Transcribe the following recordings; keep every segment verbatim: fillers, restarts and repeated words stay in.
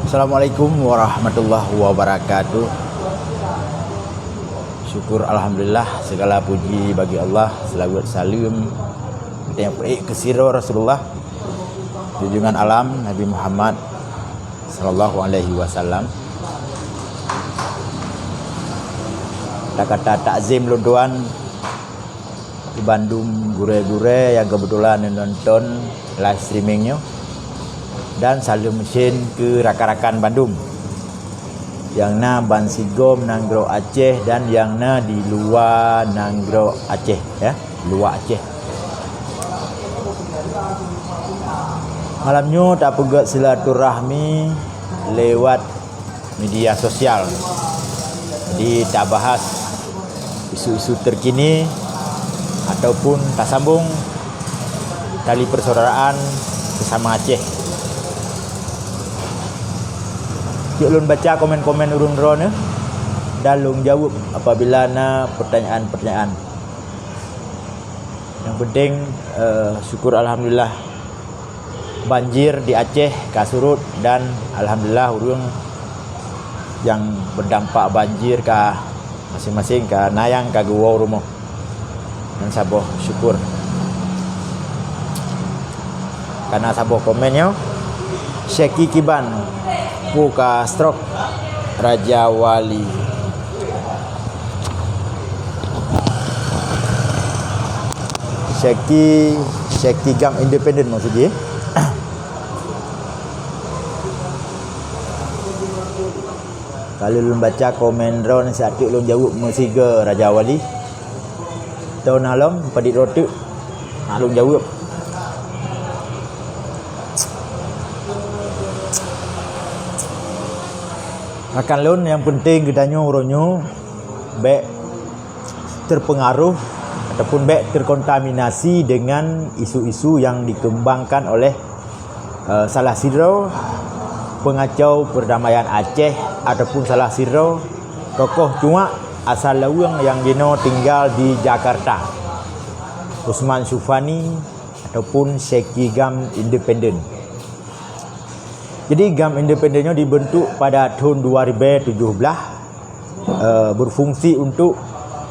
Assalamualaikum warahmatullahi wabarakatuh. Syukur alhamdulillah, segala puji bagi Allah, selawat saleuem nyang peuék keu sidroe Rasulullah, junjungan alam Nabi Muhammad sallallahu alaihi wasallam. Kata-kata takzim lôn tuan keu bandum gurée-gurée nyang keubeutulan nonton live streaming nyoe, dan saleuem meusén keu rakan-rakan bandum nyang na bansigom nanggroe Aceh dan nyang na di luwa nanggroe Aceh, ya, luwa Aceh. Malam nyoe tapeugét silaturahmi lewat media sosial. Jadi, tabahas isu-isu terkini ataupun tasambong tali persaudaraan sesama Aceh. Cok lôn baca komen-komen ureuëng droeneuh dan lôn jaweueb apabila na pertanyaan-pertanyaan. Yang penting, eh, syukur alhamdulillah, banjir di Aceh ka surut dan alhamdulillah ureuëng nyang berdampak banjir ka masing-masing ka na nyang ka geuwoe rumoh. Dan saboh syukur. Karena saboh komen nyoe, Syeki Kiban, peue ka stroke Raja Wali. Syeki, Syeki GAM independen maksud jih. Kalau lôn baca komen droeneuh, siat teuk lôn jaweueb meusigoe Raja Wali. Tahu na lom, padit droe teuk nak lôn jaweueb. Rakan lôn, nyang penting geutanyoe uroe nyoe bék terpengaruh ataupun bék terkontaminasi dengan isu-isu yang dikembangkan oleh, eh, salah sidroe pengacau perdamaian Aceh ataupun salah sidroe tokoh cuak asal laweueng nyang jinoe tinggal di Jakarta, Usman Syufani ataupun Syeki GAM Independen. Jadi, GAM Independen nyoe dibentuk pada thon dua ribu tujuh belas, eh, berfungsi untuk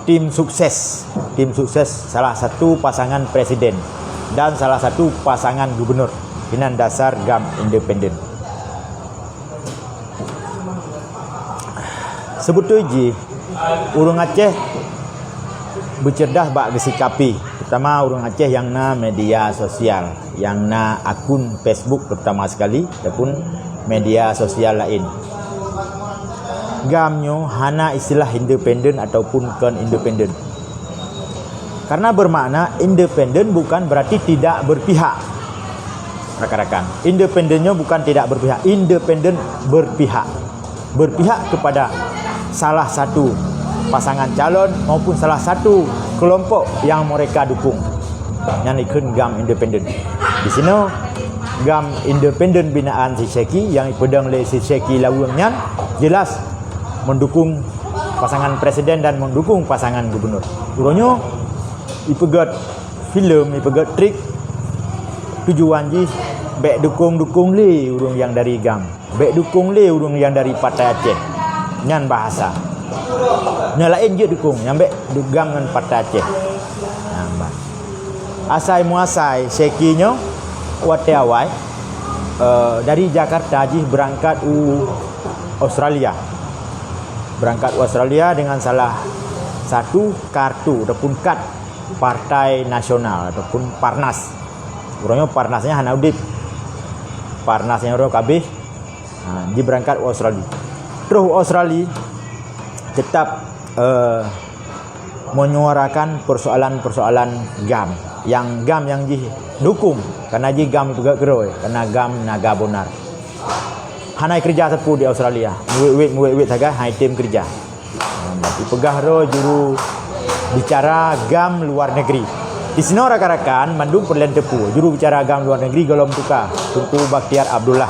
tim sukses, tim sukses salah satu pasangan presiden dan salah satu pasangan gubernur. Inan dasar GAM Independen. Seubeutôi jih, ureuëng Aceh beuceureudah bak geusikapi, terutama ureuëng Aceh nyang na media sosial, nyang na akun Facebook terutama sekali, ataupun media sosial laén. GAM nyoe hana istilah independen ataupun kon independen. Karena bermakna independen bukan berarti tidak berpihak. Rakan-rakan, independen nyoe bukan tidak berpihak, independen berpihak. Berpihak kepada salah satu pasangan calon maupun salah satu kelompok yang mereka dukung. Nyan ikheun GAM independen. Di sinoe, GAM independen binaan si Syeki nyang ipeudong lé si Syeki Laweueng nyan jelas mendukung pasangan presiden dan mendukung pasangan gubernur. Uroe nyoe ipeugét filem, ipeugét trik, tujuan jih bék dukong-dukong lé ureuëng nyang dari GAM. Bék dukong lé ureuëng nyang dari Partai Aceh. Nyan bahasa. Nyang laén jeuet dukong, nyang bék GAM ngon Partai Aceh. Nyan bah. Asai muasai Syeki nyoe watée awai, eh, dari Jakarta jih beurangkat u Australia. Beurangkat u Australia dengan salah satu kartu ataupun kad Partai Nasional ataupun Parnas. Uroe nyoe Parnas nyan hana udeb. Parnas nyan uroe ka abéh. Ha, jibeurangkat u Australia. Troh u Australia, teutap, eh, menyuarakan persoalan-persoalan GAM. Nyang GAM nyang jidukong, karena jih GAM ipeugét keudroe, karena GAM Naga Bonar. Hana keureuja sapeue di Australia. Meuwét-wét, meuwét-wét sagai, han item keureuja. Ipeugah droe juru bicara GAM luar negeri. Di sinoe rakan-rakan mandum peureulée teupeu, juru bicara GAM luar negeri gohlom teuka, Teungku Bakhtiar Abdullah,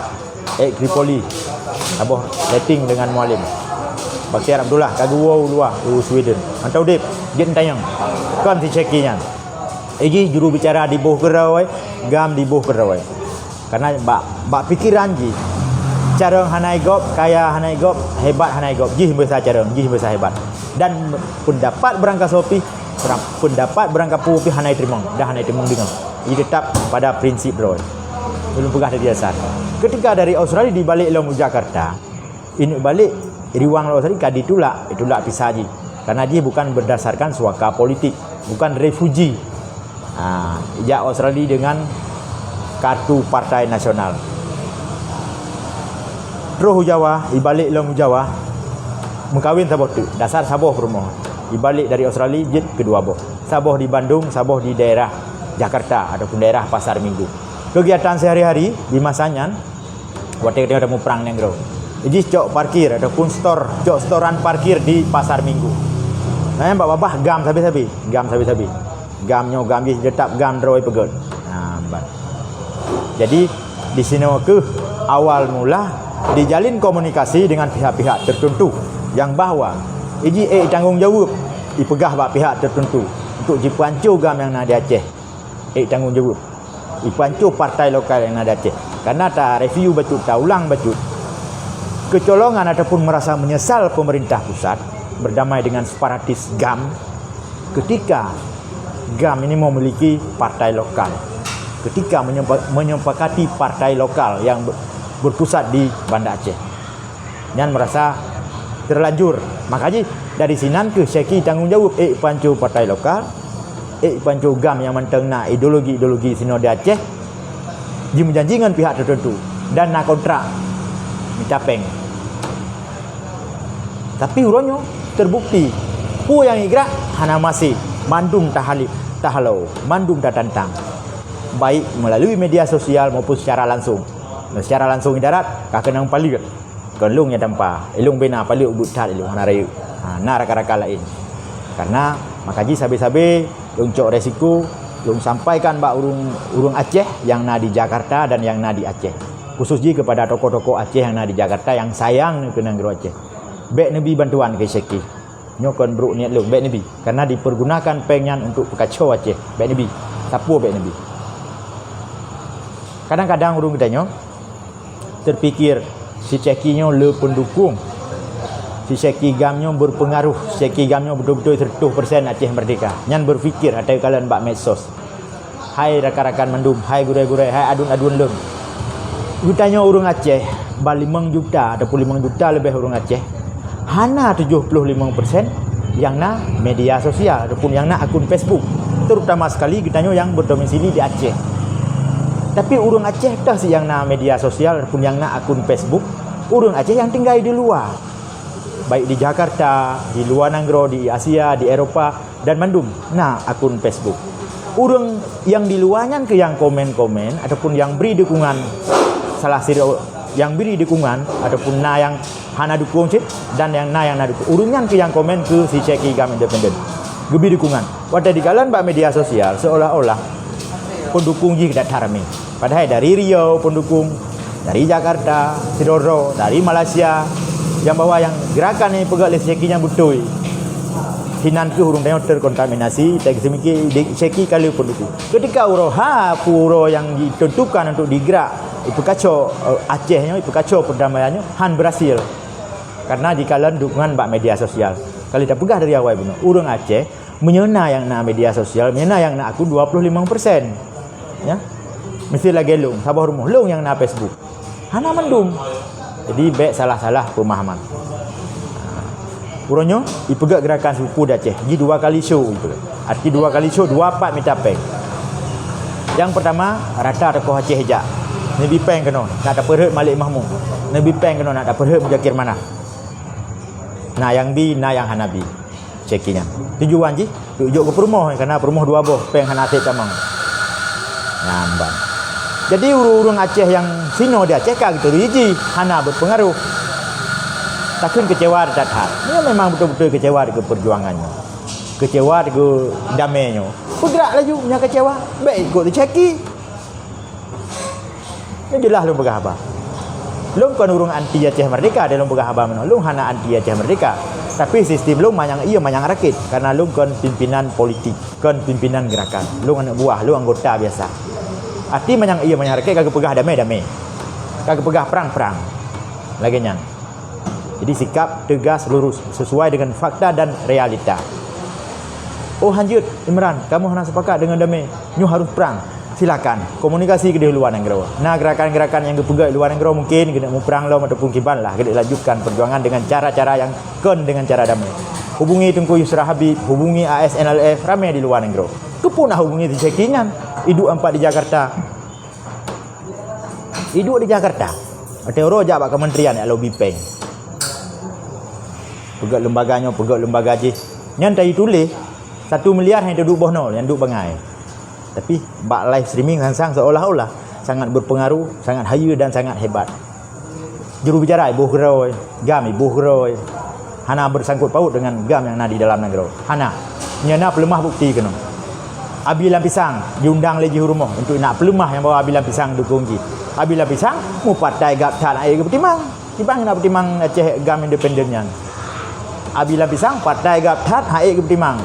ex Tripoli, saboh letting dengan Mualem. Bakhtiar Abdullah ka geuwoe u luwa, u Sweden. Mantong udeb, jeuet neutanyong. Kon si Syeki nyan. Iji juru bicara diboh keudroe, GAM diboh keudroe. Karena bak, bak pikiran jih, carông hana gob, kaya hana gob, hebat hana gob, jih beusa carông, jih beusa hebat. Dan pendapat barangkasoe pih, pendapat barangkapeue pih hana teurimong, dan hana teurimong deungoe. Iji tetap pada prinsip droe. Ulôn peugah dari dasar. Ketika dari Australia dibalik lom u Jakarta, ineuk balek, riwang lom tadi ka ditulak, ditulak visa jih. Karena jih bukan berdasarkan suaka politik, bukan refugee. Ha, ijak Australia dengan kartu partai nasional. Troh u Jawa, ibalek lom u Jawa, meukawen saboh teuk, dasar saboh peurumoh. Ibalek dari Australia jeuet keudua boh. Saboh di Bandung, saboh di daerah Jakarta ataupun daerah Pasar Minggu. Kegiatan sehari-hari di masa nyan, watèe geutanyoe tamuprang nanggroe, jih cok parkir ataupun stor, cok storan parkir di Pasar Minggu. Nah, nyang bak babah GAM sabe-sabe, GAM sabe-sabe. GAM nyoe GAM jih, tetap GAM droe peugöt. Nah, ban. Jadi, di sinoe keuh awal mula dijalin komunikasi dengan pihak-pihak tertentu yang bahwa iji ék tanggông jaweueb ipeugah bak pihak tertentu untuk jipeuhanco GAM nyang na di Aceh. Ék tanggông jaweueb. Ipanco partai lokal nyang na di Aceh. Karena ta review bacut, ta ulang bacut, kecolongan ataupun merasa menyesal pemerintah pusat berdamai dengan separatis GAM ketika GAM ini memiliki partai lokal. Ketika menyempa-, menyepakati partai lokal yang ber-, berpusat di Banda Aceh. Nyan merasa terlanjur. Maka jih, dari sinan keuh Syeki tanggông jaweueb ék panco partai lokal, ék panco GAM nyang mantong na ideologi-ideologi sinoe di Aceh, jimeujanji ngon pihak tertentu dan na kontrak mita péng. Tapi uroe nyoe terbukti, peue nyang igrak hana maséh, mandum tahalib, tahalo, mandum tatantang, baik melalui media sosial maupun secara langsung. Secara langsung idarat ka keunong paleuet. Kon lôn nyang tampa, ilôn bina paleuet ubit that ilôn hana rayeuk. Ha, na rakan-rakan laén. Karena maka jih sabe-sabe lôn cok resiko, lôn sampaikan bak ureuëng, ureuëng Aceh nyang na di Jakarta dan nyang na di Aceh. Khusus jih kepada tokoh-tokoh Aceh nyang na di Jakarta nyang sayang keu nanggroe Aceh. Bék neubi bantuan keu Syeki. Nyoe kon brok niet lôn, bék neubi. Karena dipergunakan péng nyan untuk peukaco Aceh. Bék neubi. Sapeue bék neubi. Kadang-kadang ureuëng geutanyoe terpikir, si Syeki nyoe le pendukung. Si Syeki GAM nyoe berpengaruh. Si Syeki GAM nyoe beutôi-beutôi seratus persen Aceh Merdeka. Nyan berpikir ateueh kalon bak medsos. Hai rakan-rakan mandum, hai gurée-gurée, hai aduen-aduen lôn. Geutanyoe ureuëng Aceh, ba limong juta ataupun limong juta leubeh ureuëng Aceh, hana tujoh ploh limong persen nyang na media sosial ataupun nyang na akun Facebook, terutama sekali geutanyoe nyang berdomisili di Aceh. Tapi ureuëng Aceh toh si nyang na media sosial ataupun nyang na akun Facebook, ureuëng Aceh nyang tinggai di luwa, baik di Jakarta, di luwa nanggroe, di Asia, di Eropa, dan mandum na akun Facebook. Ureuëng nyang di luwa nyan keuh nyang komen-komen ataupun nyang bri dukungan, salah sidroe nyang bri dukungan ataupun na nyang hana dukung cit dan nyang na nyang na dukung. Ureuëng nyan keuh nyang komen keu si Syeki GAM Independen. Geubri dukungan. Watée dikalon bak media sosial seolah-olah pendukung jih that-that ramé. Padahai dari Riau pendukung, dari Jakarta, sidroe-droe, dari Malaysia, nyang bahwa nyang gerakan nyang ipeugét lé Syeki nyan beutôi. Sinan keuh ureuëng tanyoe terkontaminasi, teuk seumike di Syeki ka le pendukung. Ketika uroe ha, peue uroe nyang ditentukan untuk digerak, ipeukaco, eh, Aceh nyoe, ipeukaco perdamaian nyoe, han berhasil. Karena jikalon dukungan bak media sosial. Ka lheueh tapeugah dari awai bunoe, ureuëng Aceh, meunyoe na nyang na media sosial, meunyoe na nyang na akun dua puluh limong persen. Ya. Miseu lagée lôn, saboh rumoh lôn nyang na Facebook. Hana mandum. Jadi, bék salah-salah peumahaman. Uroe nyoe, ipeugét gerakan seupeu di Aceh. Ji dua kali show ipeugét. Arti dua kali show, dua pat mita péng. Nyang pertama, rata tokoh Aceh ijak. Neubi péng keunoe, nak tapeurhot Malik Mahmud. Neubi péng keunoe, nak tapeurhot Muzakir Manaf. Na nyang bi, na nyang hana bi. Syeki nyan. Tujuan jih, untuk jok keu peurumoh, karena peurumoh dua boh, péng hana sép tamong. Nyan ban. Jadi, ureuëng-ureuëng Aceh nyang sinoe di Aceh ka geuturi jih, hana berpengaruh. Takheun kecewa that-that. Nyoe memang beutôi-beutôi kecewa keu perjuangan nyoe. Kecewa keu damé nyoe. Peugerak laju, nyoe kecewa. Bék ikot Syeki. Nyoe jeulaih lôn peugah haba. Lôn kon ureuëng anti Aceh Merdeka, dan lôn peugah haba meunoe. Lôn hana anti Aceh Merdeka. Tapi sistem lôn manyang ie manyang rakét, karena lôn kon pimpinan politik, kon pimpinan gerakan. Lôn aneuk buah, lôn anggota biasa. Arti manyang ie manyang rakét ka geupeugah damé-damé. Ka geupeugah prang-prang. Lagée nyan. Jadi sikap tegas lurus sesuai dengan fakta dan realita. Oh hanjeuet, Imran, kamoe hana sepakat dengan damé. Nyoe harus prang. Silakan komunikasi keudeh luwa nanggroe. Na gerakan-gerakan nyang geupeugah luwa nanggroe mungkin keuneuk muprang lom ataupun kiban lah keuneuk lanjutkan perjuangan dengan cara-cara nyang kon dengan cara damai. Hubungi Teungku Yusra Habib, hubungi A S N L F, ramé di luwa nanggroe. Keupeue na hubungi si Syeki nyan? Iduek ampat di Jakarta. Iduek di Jakarta. Watée uroe jak bak kementerian ya lobi péng. Peugét lembaga nyoe, peugét lembaga jih. Nyan tadi tuléh satu miliar hanya duek boh nol, nyang duek bangai. Tapi bak live streaming sang-sang seolah-olah sangat berpengaruh, sangat hayeue dan sangat hebat. Juru bicara iboh keurôi, GAM iboh keurôi. Hana bersangkut paut dengan GAM nyang na di dalam nanggroe. Hana. Nyan na peuleumah bukti keunoe. Abi Lam Pisang diundang lé jih u rumoh untuk nak peuleumah nyang bahwa Abi Lam Pisang dukung jih. Abi Lam Pisang mupatai gab that akhé geupeutimang. Kiban nak peutimang Aceh GAM independen nyan. Abi Lam Pisang patai gab that hai geupeutimang.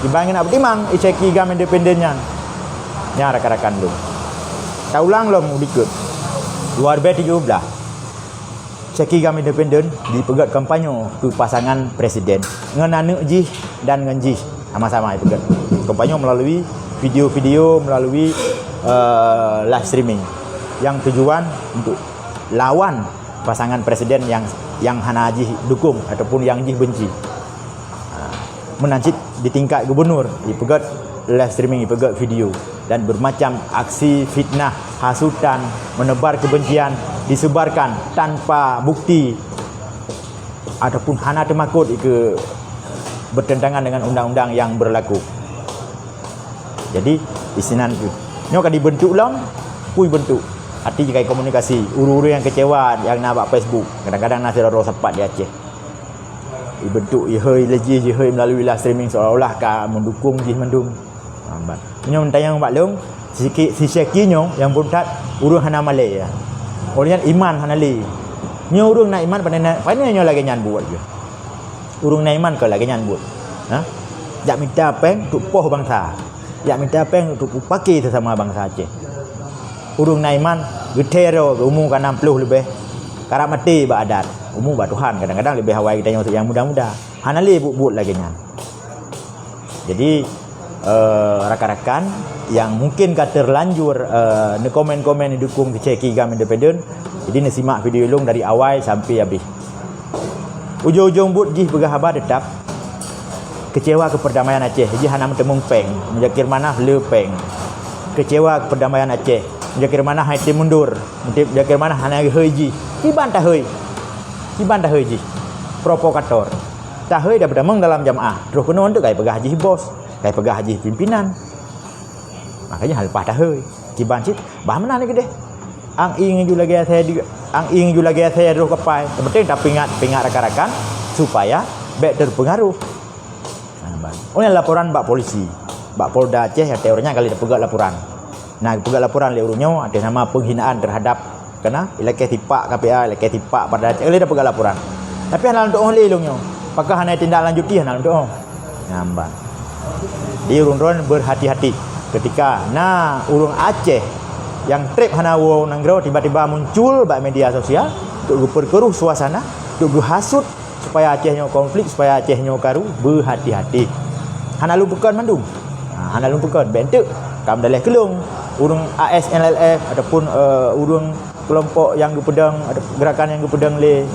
Kiban nak peutimang Syeki GAM independen nyan. Nyan rakan-rakan lôn. Taulang lom u likot. Dua ribu tujuh belas. Syeki GAM independen dipeugét kampanye keu pasangan presiden ngon aneuk jih dan ngon jih sama-sama dipeugét. Kampanye melalui video-video, melalui eh, live streaming yang tujuan untuk lawan pasangan presiden yang yang hana jih dukung ataupun yang jih benci. Ha, meunan cit di tingkat gubernur, ipeugét live streaming, ipeugét video dan bermacam aksi fitnah, hasutan, menebar kebencian disebarkan tanpa bukti ataupun hana teumakot ke bertentangan dengan undang-undang yang berlaku. Jadi, isinan tu. Nyoe ka dibentuk lom, pui bentuk. Arti jih kai komunikasi, ureuëng-ureuëng nyang kecewa nyang na bak Facebook, kadang-kadang na sidroe sapat di Aceh. Ibentuk ihoi lé jih, ihoi melalui live streaming seolah-olah ka mendukung jih mandum. Ha, ban. Nyoe tanyong bak lôn, sikit si Syeki nyoe nyang buntad ureuëng hana malée ya. Oleh nyan iman hana lé. Nyoe ureuëng na iman pane na, pane nyoe lagée nyan buet je. Ureuëng na iman ka lagée nyan buet. Ha? Jak mita péng untuk poh bansa. Jak mita péng untuk pake sesama bansa Aceh. Ureuëng na iman geutero umu ka enam puluh leubeh. Karab maté bak adat. Umu bak Tuhan kadang-kadang leubeh awai geutanyoe nyang muda-muda. Hana lé buet-buet lagée nyan. Jadi eh, rakan-rakan yang mungkin ka terlanjur eh, neukomen-komen neudukung Syeki GAM independen, jadi neusimak video lôn dari awai sampai habis. Ujong-ujong buet jih peugah haba teutap kecewa keu perdamaian Aceh, jih hana meuteumong péng, Muzakir Manaf le péng. Kecewa keu perdamaian Aceh, Muzakir Manaf hai tem mundur, Muzakir Manaf hana geuhôi jih. Kiban tahôi. Kiban tahôi jih. Provokator. Tahôi dan beutamong dalam jamaah. Terus keunoe untuk kai peugah jih bos, kai peugah jih pimpinan. Makanya hal leupah tahôi. Kiban cit, bah meunan lagée deh. Ang ieng ju lagée asai di, ang ieng ju lagée asai roh kapai. Yang penting tapingat, pingat rakan-rakan supaya bék terpengaruh. Nah, ban. Oh, yang laporan bak polisi, bak Polda Aceh, ya, teorinya kali dipeugah laporan. Nah, dipeugah laporan lé ureuëng nyoe atas nama penghinaan terhadap Karena ilakée tipak K P A, ilakée tipak pada cak lé dah peugah laporan. Tapi hana lôn tuoh lé lôn nyoe. Pakon hana tindak lanjuti hana lôn tuoh. Nyamban. Di ureuëng-ureuëng berhati-hati ketika na ureuëng Aceh yang treb hana woe nanggroe tiba-tiba muncul bak media sosial untuk geupeurkeuruh suasana, untuk geuhasut supaya Aceh nyoe konflik, supaya Aceh nyoe karu, berhati-hati. Hana lôn peukon mandum. Ha, hana lôn peukon. Bék enteuk ka meudaleh keulong ureuëng A S N L F ataupun uh, ureuëng kelompok nyang geupeudong, gerakan nyang geupeudong lé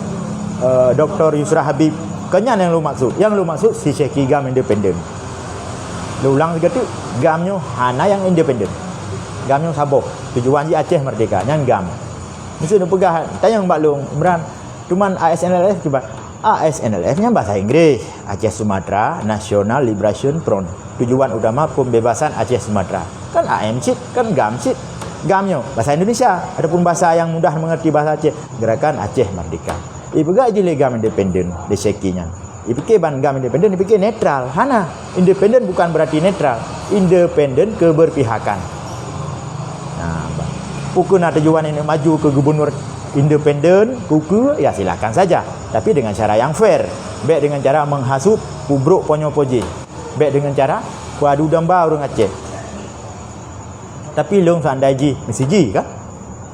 uh, Doktor Yusra Habib. Kon nyan nyang lôn maksud. Nyang lôn maksud si Syekh Kigam independen. Lôn ulang sigoe teuk, GAM nyoe hana nyang independen. GAM nyoe saboh. Tujuan jih Aceh merdeka. Nyan GAM. Miseu neupeugah tanyong bak lôn, Imran, cuman A S N L F kiban. A S N L F nyan bahasa Inggris, Aceh Sumatra National Liberation Front. Tujuan utama pembebasan Aceh Sumatra. Kan A M cit, kan GAM cit. GAM nyoe bahasa Indonesia ataupun bahasa yang mudah mengerti bahasa Aceh, Gerakan Aceh Merdeka. Ipeugah jih lé GAM independen, di Syekh nyan. Ipike ban GAM independen, ipike netral. Hana. Independen bukan berarti netral. Independen keberpihakan. Nah, bah. Pukul na tujuan ini maju ke gubernur independen, kuku, ya silakan saja. Tapi dengan cara yang fair. Bèk deungon cara meuhasut, pubrok po nyoe po jih. Bèk deungon cara peuadu domba ureuëng Aceh. Tapi lôn seandai jih, meusti jih kan?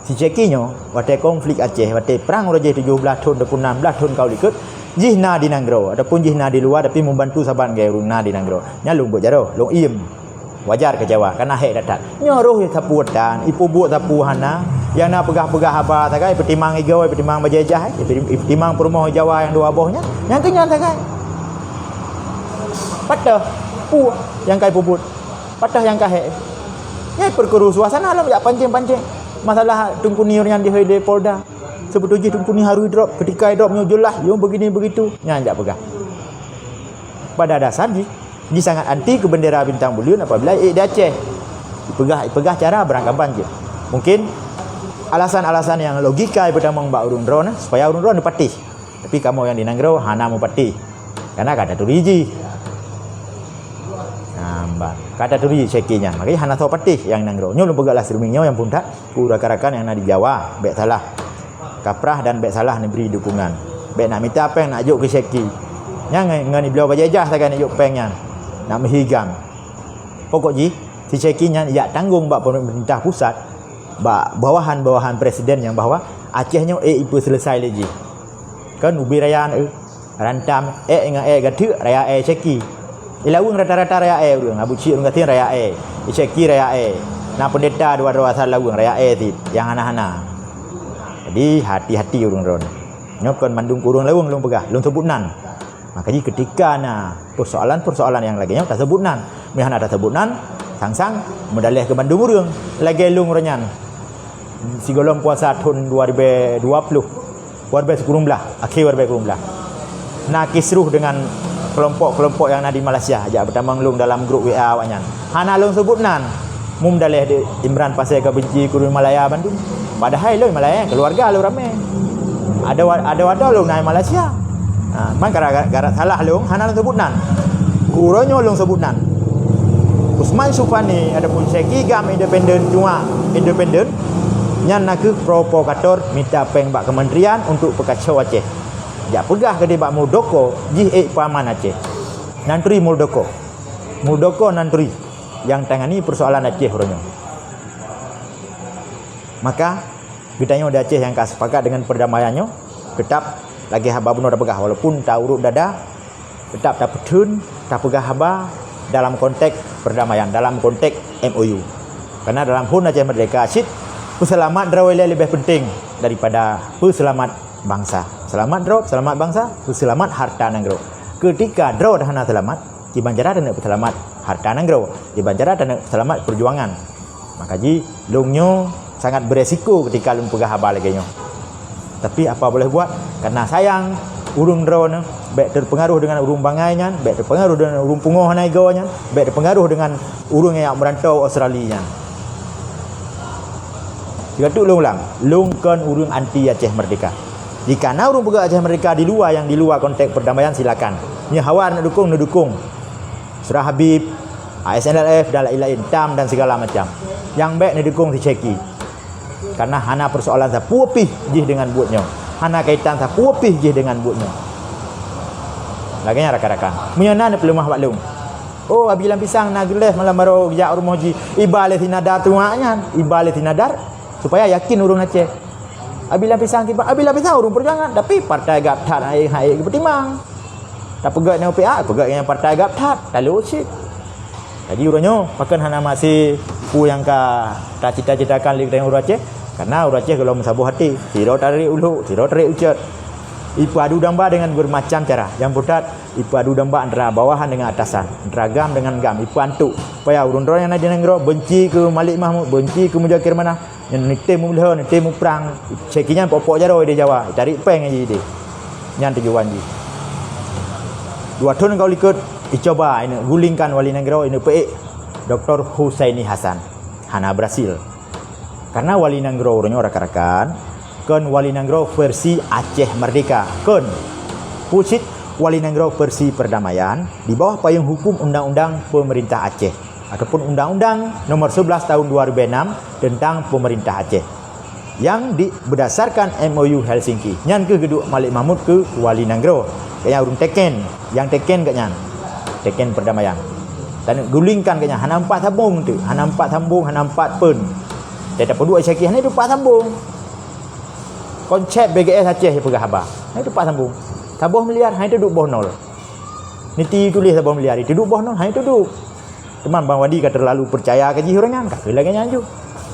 Si Syeki nyoe, watèe konflik Aceh, watèe prang uroe jih tujoh blaih thon ataupun nam blaih thon ka u likot, jih na di nanggroe ataupun jih na di luwa, tapi membantu saban lagèe ureuëng na di nanggroe. Nyan lôn buet jaroe, lôn iem. Wajar keu Jawa, kareuna hék that-that. Nyoe roh sapeue tan, ipeubuet sapeue hana, nyang na peugah-peugah haba sagai, ipeutimang igoe, ipeutimang bajèe-jah, ipeutimang peurumoh Jawa nyang dua boh nyan, nyang keu nyan sagai. Patöh, peue nyang ka ipeubuet? Patöh nyang ka hék. Nyan ipeukeuru suasana lom jak pancéng-pancéng. Masalah Teungku Ni nyan di Polda. Seubeutôi jih Teungku Ni harôh idrop, keutika idrop nyoe jeulaih, nyoe begini begitu. Nyan jak peugah. Pada dasar jih, jih sangat anti keu bendera bintang buleuen apabila ék di Aceh. Ipeugah, ipeugah cara beurangkaban jih. Mungkin alasan-alasan nyang logika ipeutamong bak ureuëng droeneuh supaya ureuëng droeneuh patéh. Tapi kamoe nyang di nanggroe hana mupatéh. Kareuna ka taturi jih. Nah, mba, ka taturi Syeki nyan. Makanya hana soe patéh nyang nanggroe. Nyoe lôn peugah lah streaming nyoe nyang phôn that. Keu rakan-rakan nyang na di Jawa, bèk salah kaprah dan bèk salah neubri dukungan. Bèk nak mita péng nak jok keu Syeki. Nyan ngon, ngon ibloe bajèe-jah sagai nak jok péng nyan. Nak meuhigam. Pokok jih, si Syeki nyan jak tanggong bak peumeurintah pusat, bak bawahan-bawahan presiden nyan bahwa Aceh nyoe ék ipeuseuleusoe lé jih. Kan ubé raya na eu. Rantam, ék ngon ék gateuk raya ék Syeki. Di Laweueng rata-rata raya ék ureuëng, Abu Cik ureuëng gasien raya ék, Syeki raya ék. Na peundeta dua droe asai Laweueng raya ék cit, nyang hana-hana. Jadi hati-hati ureuëng droeneuh. Nyoe kon mandum keu ureuëng Laweueng lôn peugah, lôn seubut nan. Maka jih keutika na peusoalan-peusoalan nyang lagèe nyoe taseubut nan. Meunyo hana taseubut nan, sang-sang meudaleh keu mandum ureuëng lagèe lôn uroe nyan. Sigohlom puasa thon dua ribèe dua ploh, dua ribèe sikureueng blah, akhé dua ribèe sikureueng blah. Na kisruh deungon keulompok-keulompok nyang na di Malaysia, jak peutamong lôn dalam grup W A awaknyan. Hana lôn seubut nan. Mum daleh di Imran Pasè ka benci keu ureuëng Malaya bandum. Padahai lôn Malaya, keuluwarga lôn ramè. Adoe-adoe lôn na Malaysia. Ha, man gara-gara salah lôn, hana lôn seubut nan. Uroe nyoe lôn seubut nan. Usman Syufani ataupun Syeki GAM independen, cuma independen, nyan na kheueh provokator mita péng bak kementerian untuk peukaco Aceh. Jak peugah keudéh bak Muldoko, jih ék peuaman Aceh. Nan turi Muldoko. Muldoko nan turi nyang tangani peusoalan Aceh uroe nyoe. Maka, geutanyoe di Aceh nyang ka sepakat deungon perdamaian nyoe, teutap lagèe haba bunoe tapeugah, walaupun taurot dada, teutap tapeutheun, tapeugah haba dalam konteks perdamaian, dalam konteks M O U. Karena dalam phon Aceh Merdeka cit, peuseulamat droe ilèe leubeh penting daripada peuseulamat bansa. Seulamat droe, seulamat bansa, peuseulamat harta nanggroe. Keutika droe dah hana seulamat, kiban cara taneuk peuseulamat harta nanggroe, kiban cara taneuk peuseulamat peujuangan. Maka jih, lôn nyoe sangat beresiko keutika lôn peugah haba lagèe nyoe. Tapi apa boleh buat? Karena sayang, ureuëng droeneuh bèk teupeungaroh deungon ureuëng bangai nyan, bèk teupeungaroh deungon ureuëng pungoh hana igoe nyan, bèk teupeungaroh deungon ureuëng nyang meurantau Australia nyan. Sigoe teuk lôn ulang, lôn kon ureuëng anti Aceh Merdeka. Jika na ureuëng peugah Aceh Merdeka di luwa nyang di luwa konteks perdamaian, silakan. Nyoe hawa neudukong, neudukong. Surah Habib, A S N L F dan lain-lain, tam dan segala macam. Nyang bèk neudukong si Syeki. Karena hana persoalan sapeue pih jih deungon buet nyoe. Hana kaitan sapeue pih jih deungon buet nyoe. Lagèe nyan rakan-rakan. Meunyoe na neupeuleumah bak lôn. Oh, Abi Lam Pisang na geuléh malam baroe geujak u rumoh jih. Iba lé si Nadar tuha nyan. Iba lé si Nadar supaya yakin ureuëng Aceh. Abi Lam Pisang kiban, Abi Lam Pisang ureuëng peujuangan, tapi partai GAM that hai-hai geupeutimang. Tapeugah nyoe P A, peugah nyoe partai GAM that, talô cit. Jadi uroe nyoe, pakon hana maséh peue nyang ka tacita-citakan lé geutanyoe ureuëng Aceh? Karena ureuëng Aceh gohlom meusaboh até, sidroe tarek u lhok, sidroe tarek u cot. Ipeuadu domba deungon bermacam cara. Nyang phôn that, ipeuadu domba antara bawahan deungon atasan, antara GAM deungon GAM, ipeuantok. Supaya ureuëng droe nyang na di nanggroe benci keu Malik Mahmud, benci keu Muzakir Manaf, nyan neutem meulhô, neutem muprang. Syeki nyan pok-pok jaroe di Jawa, tarek péng jih deh. Nyan tujuan jih. Dua thon ka u likot, icoba ineuk gulingkan wali nanggroe, ineuk peuék Doktor Husaini Hasan. Hana berhasil. Karena wali nanggroe uroe nyoe rakan-rakan, kon wali nanggroe versi Aceh Merdeka. Kon. Peue cit wali nanggroe versi perdamaian di bawah payung hukum Undang-Undang Pemerintah Aceh ataupun Undang-Undang Nomor Sebelas Tahun dua ribu enam tentang Pemerintah Aceh. Nyang di, berdasarkan M O U Helsinki. Nyan keuh geuduek Malik Mahmud keu wali nanggroe. Gobnyan ureuëng teken, nyang teken gobnyan. Teken perdamaian. Dan gulingkan gobnyan, hana empat sambong tu, hana empat sambong, hana empat peun. Tapi tapeuduek Syekhi, hana itu empat sambong. Konsep B G S Aceh peugah haba. Hana itu empat sambong. Saboh miliar, hana itu duek boh nol. Niti tuléh saboh miliar, itu duek boh nol, hana itu duek. Teuma Bang Wandi ka terlalu percaya keu jih ureuëng nyan, ka keu lagée nyan ju.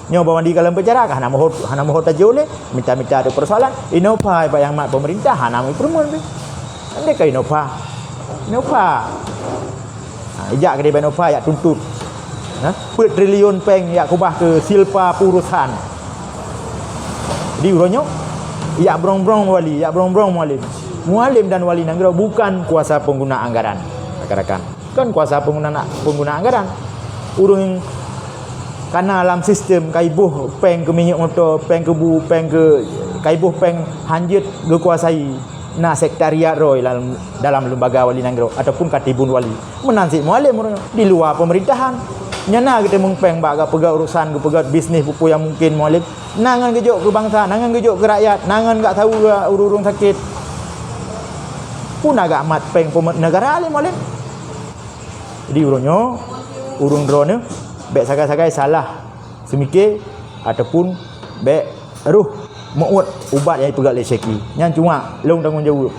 Nyoe Bang Wandi ka lam penjara, ka hana mohot, hana mohot tajok lé, mita-mita ada persoalan. Innova bak nyang mat pemerintah, hana meupeureumeun pih. Andai ka Innova. Innova. Ha, ijak keudeh bak Innova, yak tuntut. Ha? Peuet triliun péng yak keubah keu Silpa Perusahaan. Jadi uroe nyoe, yak brong-brong wali, yak brong-brong Mualem. Mualem dan wali nanggroe bukan kuasa pengguna anggaran, rakan-rakan. Kon kuasa pengguna, pengguna anggaran. Ureuëng kana lam sistem, ka iboh péng keu minyeuk moto, péng keu bu, péng keu, ka iboh péng hanjeuet geukuasai na sekretariat roh dalam, dalam lembaga wali nanggroe ataupun katibun wali. Meunan cit Mualem ureuëng di luar pemerintahan. Nyan na geuteumeung péng bak geupeugah urusan, geupeugah bisnis peue-peue nyang mungkin Mualem. Na ngon geujok keu bansa, na ngon geujok keu rakyat, na ngon gak saweue ureuëng sakét. Peue na gak mat péng peumeuet negara lé Mualem. Jadi uroe nyoe, ureuëng droeneuh bék sagai-sagai salah seumike ataupun bék roh meuuet ubat nyang ipeugah lé Syekhi. Nyan cuma lôn tanggong jaweueb.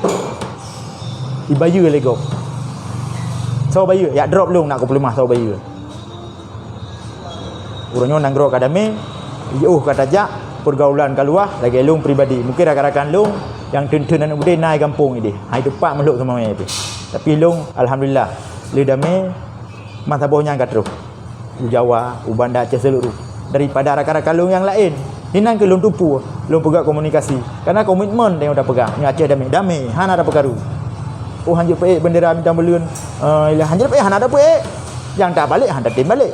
Ibayeue lé gob. Soe bayeue? Yak drop lôn nak kupeuleumah soe bayeue. Uroe nyoe nanggroe ka damé, jiôh ka tajak, pergaulan ka luwah, lagée lôn pribadi. Mungkin rakan-rakan lôn nyang theun-theun aneuk beudé na i gampông idéh. Hai teumpat meulhok seumamé pih. Tapi lôn, alhamdulillah, lé damé, masa boh nyan ka troh. U Jawa, u Banda Aceh seuluruh. Daripada rakan-rakan lôn nyang laén. Inan keuh lôn tupu, lôn peugah komunikasi. Karena komitmen nyang tapeugah, nyoe Aceh damé, damé, hana tapeukaru. Oh, hanjeuet peuék bendera bintang buleuen, eh, ilah hanjeuet peuék, hana tapeuék. Nyang tabalek, hana tem balek.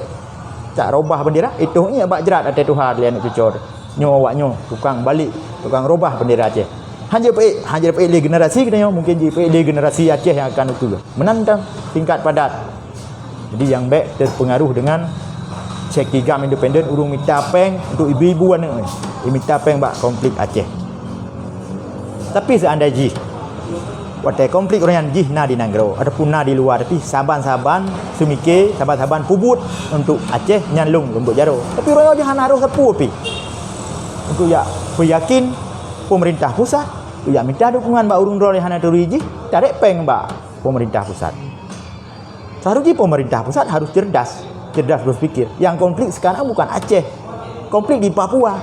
Tak robah bendera, itoh ngieng bak jrat até tuha lé aneuk cucoe. Nyoe awak nyoe, tukang balek, tukang robah bendera Aceh. Hanjeuet peuék, hanjeuet peuék lé generasi geutanyoe, mungkin jipeuék lé generasi Aceh nyang akan ukeue. Meunan tan, tingkat padat. Jadi, nyang bék terpengaruh dengan Syekhi GAM independen, ureuëng mita péng untuk ibu-ibu aneuk, eh, mita péng bak konflik Aceh. Tapi seandai jih, watée konflik ureuëng nyan jih na di nanggroe ataupun na di luwa, tapi saban-saban seumike, saban-saban peubuet untuk Aceh nyan lôn leumbot jaroe. Tapi ureuëng nyoe jih hana roh sapeue pih. Untuk yak peuyakin pemerintah pusat, yak mita dukungan bak ureuëng droe nyang hana turi jih, tarek péng bak pemerintah pusat. Seharusnya pemerintah pusat harus cerdas, cerdas berpikir. Yang konflik sekarang bukan Aceh. Konflik di Papua.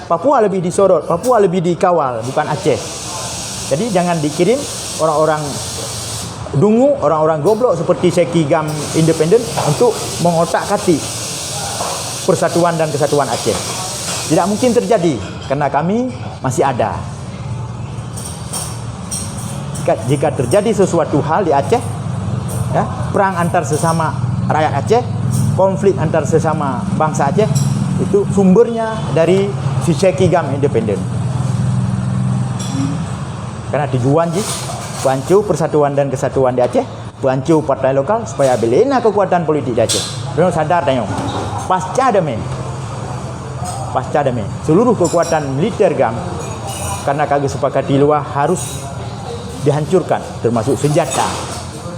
Papua lebih disorot, Papua lebih dikawal, bukan Aceh. Jadi jangan dikirim orang-orang dungu, orang-orang goblok seperti Syekhi GAM independen untuk mengotak-atik persatuan dan kesatuan Aceh. Tidak mungkin terjadi karena kami masih ada. Jika, jika terjadi sesuatu hal di Aceh, ya, perang antar sesama rakyat Aceh, konflik antar sesama bangsa Aceh, itu sumbernya dari si Syekhi GAM independen. Karena tujuan jih peuhanco persatuan dan kesatuan di Aceh, peuhanco partai lokal supaya bèk lé na keukuatan politik di Aceh. Droeneuh sadar tanyoe, pasca damé, pasca damé, seluruh keukuatan militer GAM karena ka geusepakati luwa harus dihancurkan, termasuk senjata.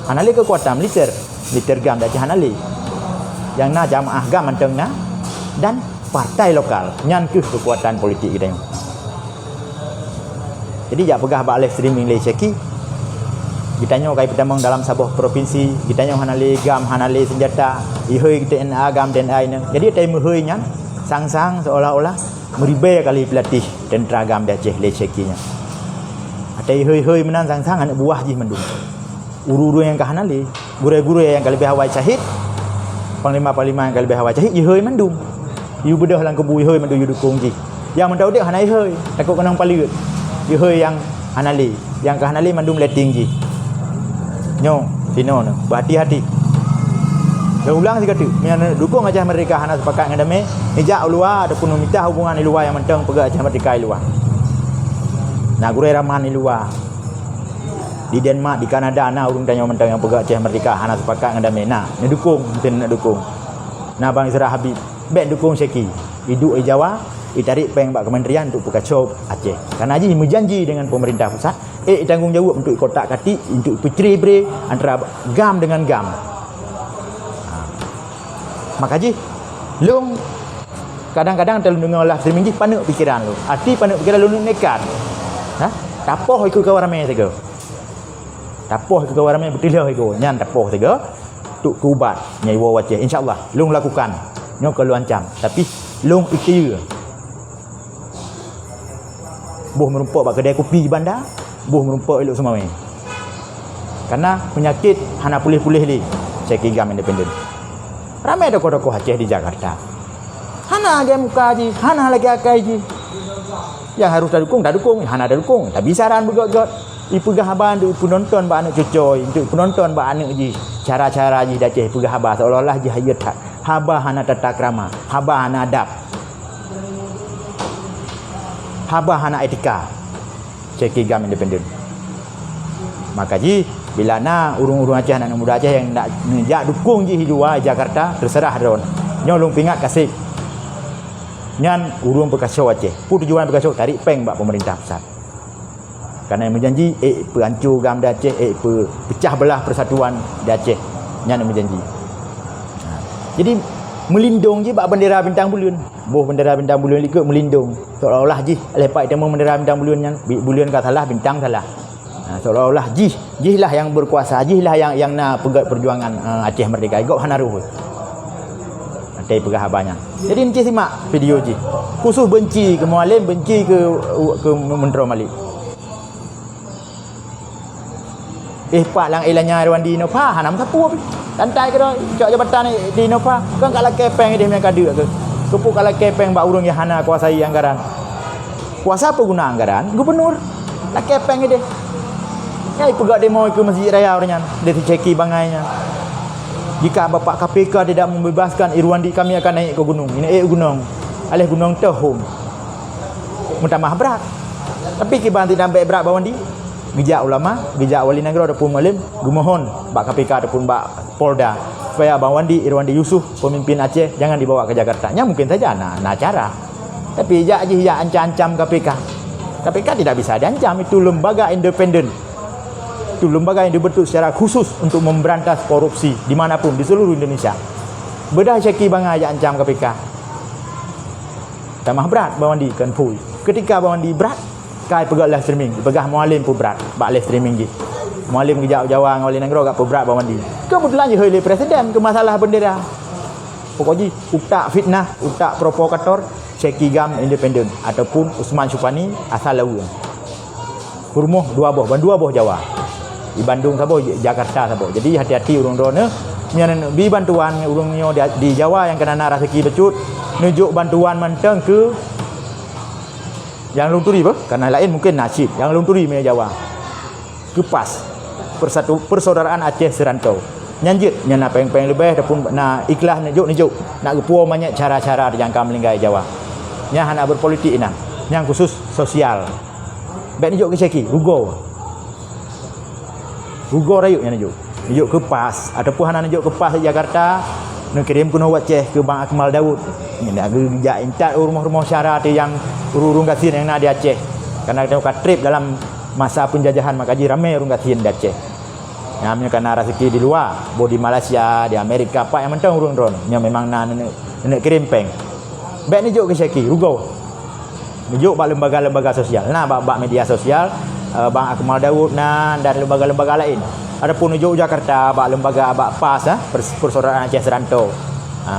Hana lé keukuatan militer, militer GAM di Aceh hana lé. Nyang na jamaah GAM mantong na dan partai lokal, nyan keuh keukuatan politik geutanyoe. Jadi jak peugah bak live streaming lé Syekhi, geutanyoe ka ipeutamong dalam saboh provinsi, geutanyoe hana lé GAM, hana lé senjata, ihôi T N A GAM, T N A inong. Jadi atai meuhôi nyan sang-sang seolah-olah meuribèe kali peulatih tentera GAM di Aceh lé Syekhi nyan. Atai ihôi-hôi meunan sang-sang aneuk buah jih mandum. Ureuëng-ureuëng nyang ka hana lé, gurèe-gurèe nyang ka leubeh awai syahid, panglima-panglima nyang ka leubeh awai syahid, ihôi mandum. Yue beudôh lam kubu ihôi mandum yue dukong jih. Nyang mantong udép hana ihôi, takot keunong paleuet. Ihôi nyang hana lé, nyang ka hana lé mandum letting jih. Nyoe, sinoe nyoe, beuhati-hati. Dan ulang sigoe teuk, meunyoe dukong Aceh Merdeka hana sepakat ngon damé, neujak u luwa ataupun neumita hubungan di luwa nyang mantong peugah Aceh Merdeka di luwa. Na gurèe raman di luwa. Di Denmark, di Kanada na ureuëng tanyoe mantong nyang peugah Aceh Merdeka hana sepakat ngon damé. Na, neudukong, mungken neudukong. Na Bang Isra Habib, bèk dukong Syekhi. Iduek di Jawa, Itarék péng bak kementerian untuk peukaco Aceh. Karena jih meujanji dengan pemerintah pusat, ék tanggong jaweueb untuk kotak katik, untuk peucré-bré antara GAM dengan GAM. Ha. Maka jih, lôn kadang-kadang lôn deungoe live streaming jih paneuk pikeran lôn. Até paneuk pikeran lôn nekat. Ha? Tapoh ikeue kawan ramé sigoe. Tapoh ikeue kawan ramé, beuteuloh ikeue. Nyan tapoh sigoe. Untuk keu ubat nyang iwoe u Aceh. Insya Allah, lôn lakukan. Nyoe kon lôn ancam. Tapi, lôn ikhtiar. Boh meurumpok bak keudè kupi banda, boh meurumpok i Lhokseumawe. Karena peunyakét hana puléh-puléh lé, Syekh Gam Independen. Ramé tokoh-tokoh Aceh di Jakarta. Hana lagèe muka jih, hana lagèe akai jih. Nyang harôh tadukong, tadukong, hana tadukong, tabi saran beugöt-göt. Ipeugah haba untuk peunonton bak aneuk cucoe, untuk peunonton bak aneuk jih. Cara-cara jih di Aceh ipeugah haba seolah-olah jih hayeu that. Haba hana tata krama, haba hana adab. Haba hana etika. Syekh Gam Independen. Maka jih, bila na ureueng-ureueng Aceh, aneuk muda Aceh nyang nak neujak dukong jih di luwa, di Jakarta, teuseurah droen. Nyoe lôn peuingat kaseb. Nyan ureueng peukaco Aceh. Peue tujuan peukaco? Tarék péng bak pemerintah pusat. Karena meujanji, ék peuhanco GAM di Aceh, ék peu-, peucah beulah persatuan di Aceh. Nyan meujanji. Ha. Jadi, meulindong jih bak bendera bintang buleuen. Boh bendera bintang buleuen likot meulindong. Seolah-olah jih, leupah itamong bendera bintang buleuen nyan, bi-, buleuen ka salah, bintang salah. Ha, seolah-olah jih, jih lah nyang berkuasa, jih lah nyang, nyang na peugöt perjuangan, eh, Aceh Merdeka. Gob hana rôh. Até peugah haba nyan. Jadi, neuci simak video jih. Khusus benci keu Mualem, benci keu, keu Meuntroe Malik. Eh, pat lam ilanya Irwandi Nova, hana meusapeue pih. Santai keudroe, cok jabatan di Nova. Kan ka lakèe péng idéh meunyo ka deuk keuh. Keupeue ka lakèe péng bak ureueng nyang hana kuasai anggaran? Kuasa peue guna anggaran? Gubernur. Lakèe péng idéh. Nyang ipeugöt demo ikeue Masjid Raya ureueng nyan, di Syekh Gam bangai nyan. Jika Bapak K P K tidak membebaskan Irwandi, kami akan naik ke gunung. Ini eh gunong. Aléh gunong teuh hom. Meutamah brat. Tapi kiban tidak bèk brat bak Wandi. Geujak ulama, geujak wali nanggroe ataupun Mualem, geumohon bak K P K ataupun bak Polda, supaya Bang Wandi, Irwandi Yusuf, pemimpin Aceh, jangan dibawa ke Jakarta. Nyan mungkin saja na, na cara. Tapi jak jih jak ancam-ancam K P K. K P K tidak bisa diancam, itu lembaga independen. Itu lembaga yang dibentuk secara khusus untuk memberantas korupsi di mana pun, di seluruh Indonesia. Beudah Syekh Gam bangai jak ancam K P K. Tamah brat Bang Wandi keu phui. Ketika Bang Wandi brat, ka ipeugöt live streaming, ipeugah Mualem pun brat bak live streaming jih. Mualem geujak u Jawa ngon wali nanggroe, ka peubrat Bang Wandi. Keubeutulan jihôi lé presiden keu masalah bendera. Pokok jih, utak fitnah, utak provokator, Syekh Gam Independen ataupun Usman Syupani asal Laweuen. Peurumoh dua boh, ban dua boh Jawa. Di Bandung saboh, Jakarta saboh. Jadi, hati-hati ureueng droeneuh. Nyan bi bantuan ureueng nyoe di, di Jawa nyang keunan na raseuki bacut, neujok bantuan mantong keu nyang lôn turi beuh, karena laén mungkin na cit. Nyang lôn turi meunyoe Jawa. Keupas. Persatu, Persaudaraan Aceh Seurantau. Nyan jeuet, nyan na péng-péng leubeh ataupun na ikhlas neujok-neujok. Nak geupuwoe manyak cara-cara nyang ka meulinggai Jawa. Nyan hana berpolitik inan. Nyan khusus sosial. Bèk neujok keu Syekh Gam, rugoe. Rugoe rayeuk nyan neujok. Neujok keu PAS ataupun hana neujok keu PAS di Jakarta, neukirém keunoe u Aceh keu Bang Akmal Daud. Nyan geujak intat u rumoh-rumoh syara teuh nyang ureueng-ureueng gasien nyang na di Aceh. Karena geutanyoe ka trép dalam masa penjajahan, maka jih ramé ureueng gasien di Aceh. Nyan meunyoe ka na raseuki di luwa, boh di Malaysia, di Amerika, pat nyang mantong ureueng droeneuh. Nyoe memang na neuk, neuk kirém péng. Bèk neujok keu Syekh Gam, rugoe. Neujok bak lembaga-lembaga sosial. Na bak, bak media sosial, eh, Bang Akmal Daud na dan lembaga-lembaga laén. Ataupun neujok u Jakarta bak lembaga, bak PAS, eh, Pers-, Persaudaraan Aceh Seurantau. Ha,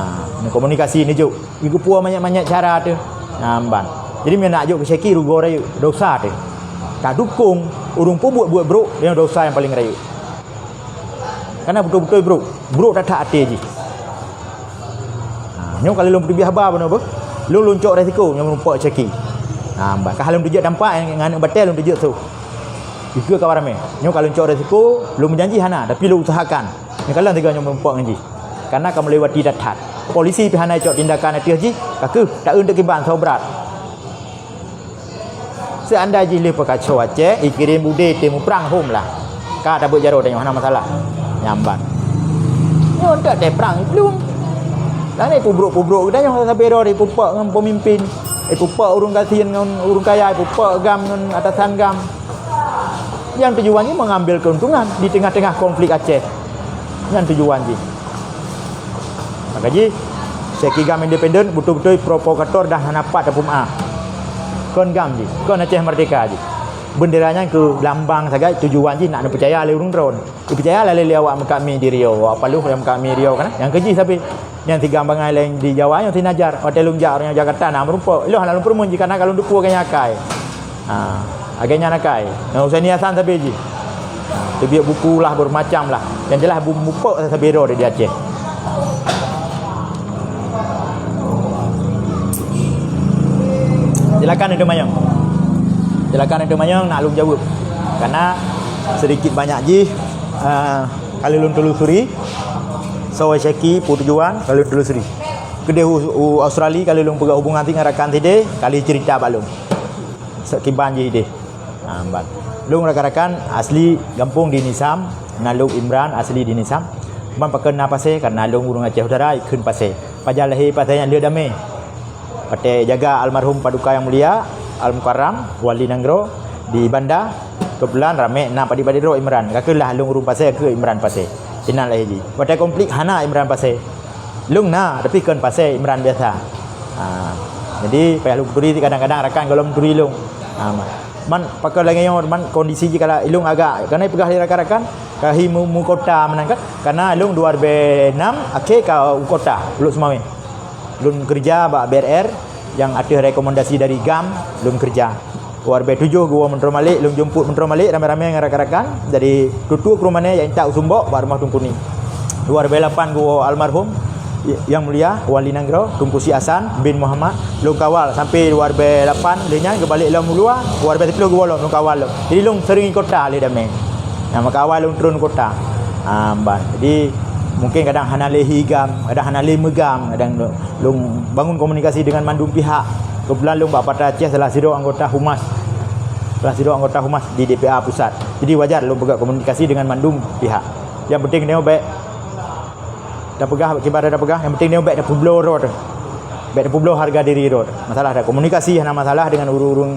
neukomunikasi neujok. Geupuwoe manyak-manyak cara teuh. Ha, ban. Jadi, meunyoe nak jok keu Syekh Gam, rugoe rayeuk, dosa teuh. Tadukong ureueng peubuet buet brok, nyoe dosa nyang paleng rayeuk. Karena beutôi-beutôi brok. Brok that-that até jih. Ha, nyoe ka lheueh lôn peuteubiet haba bunoe beuh. Lôn, lôn cok resiko nyoe meurumpok Syekh Gam. Ha, bah, ka lôn teujeuet tampak ngon aneuk batèe lôn teujeuet su. Dikeue kawan ramé. Nyoe ka lôn cok resiko, lôn meujanji hana, tapi lôn usahakan. Nyoe kalon sigoe nyoe meurumpok ngon jih. Karena ka meulewati that-that. Polisi pih hana cok tindakan ateueh jih, ka keuh taeu teuk kiban soe brat. Seuandai jih lheueh peukaco Aceh, ikirém udé teuh muprang hom lah. Ka tabeuet jaroe tanyoe hana masalah. Nyan ban. Nyoe enteuk teuh prang iplueng. Lam nyoe pubrok-pubrok geutanyoe sabe droe ipupok ngon peumimpin. Ipupok ureuëng gasien ngon ureuëng kaya, ipupok GAM ngon atasan GAM. Nyang tujuan jih mengambil keuntungan di tengah-tengah konflik Aceh. Nyan tujuan jih. Maka jih, Syekh GAM independen beutôi-beutôi provokator dan hana pat tapeumaáh. Kon GAM jih, kon Aceh Merdeka jih. Bendera nyan keu lambang sagai, tujuan jih nak neupeucaya lé ureuëng droe. Ipeucaya lah lé awak meukat mi di Riau, awak Palu nyang meukat mi Riau kan. Nyang keujih sabe. Nyang si GAM bangai laén di Jawa nyoe si Najar. Watée lôn jak ureuëng Jakarta na meurumpok. Ilong hana lôn peureumeun jih karena ka lôn teupeue agaknya akai. Ha, agaknya akai. Nyang Husaini Hasan sabe jih. Ha, teubiet buku lah bermacam lah. Yang jelas bu- mupok sabe droe di Aceh. Silakan untuk mayang. Silakan untuk mayang nak lôn jaweueb. Karena sedikit banyak jih uh, kalau lôn telusuri, soe Syekh, peue tujuan, kalau lôn telusuri. Keudeh u, u Australia kalau lôn peugah hubungan ngon rakan sideh, kali cerita bak lôn. Sekiban jih deh. Ha, ban. Lôn rakan-rakan asli gampông di Nisam, na lôn Imran asli di Nisam. Ban pakon na Pasé, karena lôn ureuëng Aceh Utara ikheun Pasé. Pajan lahé Pasé nyang le damé. Watée jaga almarhum Paduka Yang Mulia Al Mukarram, Wali Nanggroe di Banda, keubeutulan ramé na padit-padit droe Imran. Ka keulah lôn ureuëng Pasé keu Imran Pasé. Sinan lahé jih. Watée konflik hana Imran Pasé. Lôn na, tapi kon Pasé Imran biasa. Ha. Jadi payah lôn peuturi kadang-kadang rakan gohlom turi lôn. Ha, man. Man pakon lagée nyoe man kondisi jih kala ilong agak, karena peugah lé rakan-rakan, ka hi mu, mu kota meunan kan. Karena ilong dua ribu enam akhé ka u kota, Lhokseumawe. Lôn keureuja bak B R R nyang ateueh rekomendasi dari GAM lôn keureuja. Dua ribu tujoh geuwoe Meuntroe Malek, lôn jemput Meuntroe Malek ramé-ramé ngon rakan-rakan. Jadi tutoe keu rumanée jak intat u Sumbok bak rumoh Teungku Ni. Dua ribu lapan geuwoe almarhum Yang Mulia Wali Nanggroe Teungku Syik Hasan bin Muhammad, lôn kawal sampai dua ribu lapan, lheueh nyan geubalek lom u luwa, dua ribu sepuluh geuwoe lom lôn kawal lom. Jadi lôn sering i kota lé damé. Nah, maka awai lôn treun kota. Ah, ban. Jadi mungkin kadang hana lé hi GAM, kadang hana lé meugam, kadang lôn bangun komunikasi dengan mandum pihak. Kebetulan lôn bak Partai Aceh salah sidroe anggota humas. Salah sidroe anggota humas di D P A pusat. Jadi wajar lôn peugah komunikasi dengan mandum pihak. Yang penting nyoe baik tapeugah, kiban tapeugah, yang penting nyoe baik tapeubloe rot. Baik tapeubloe harga diri rot. Masalah ada komunikasi, hana masalah dengan ureuëng-ureuëng,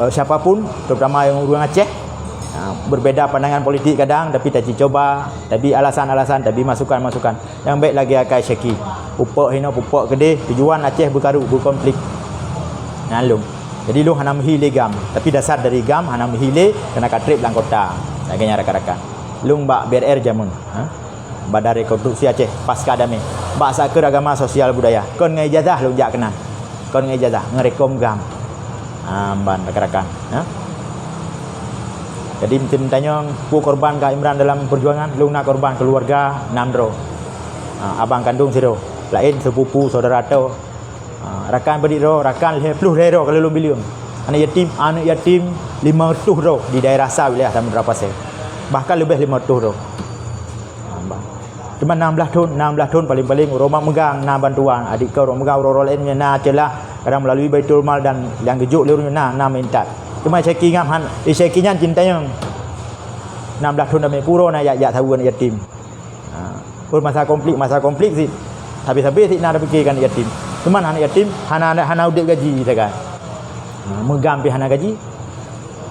eh, siapa pun, terutama yang ureuëng Aceh. Ha, berbeda pandangan politik kadang, tapi taci coba, tabi alasan-alasan, tabi masukan-masukan. Yang baik lagi akai Syekh. Pupok hino, pupok keudeh, tujuan Aceh beukaru, beukonflik. Nyan lôn. Jadi lôn hana meuhi lé GAM, tapi dasar dari GAM hana meuhi lé, kena ka treb lam kota. Lagée nyan rakan-rakan. Lôn bak B R R jameun. Ha? Badan Rekonstruksi Aceh Pasca Damai. Bak sakeue agama sosial budaya. Kon ngon ijazah lôn jak keunan. Kon ngon ijazah, ngon rekom GAM. Ah, ban rakan-rakan, ya. Jadi meuteumé tanyong, peue korban ka Imran dalam perjuangan? Lôn na korban keuluwarga nam droe. Ah, abang kandong sidroe, laén sepupu saudara toe. Ah, rakan padit droe, rakan lhée ploh lhée droe ka lôn bileueng. Aneuk yatim, aneuk yatim limong reutôh droe di daerah sa wilayah Samudra Pasé. Bahkan leubeh limong reutôh droe. Ah, ban. Teuma nam blaih thon, nam blaih thon paléng-paléng uroe mak meugang na bantuan, adik keu uroe meugang uroe-uroe laén na ceulah kadang meulalu Baitul Mal dan nyang geujok lé ureuëng na, na meuintat. Teuma Syekh nyan han, Syekh nyan cintanyong. Nam blaih thon damé pura na jak-jak saweue aneuk yatim. Ha, pun masa konflik, masa konflik sit. Sabe-sabe sit na tapike keu aneuk yatim. Teuma aneuk yatim hana, hana udeb gaji sagai. Ha, meugang pih hana gaji.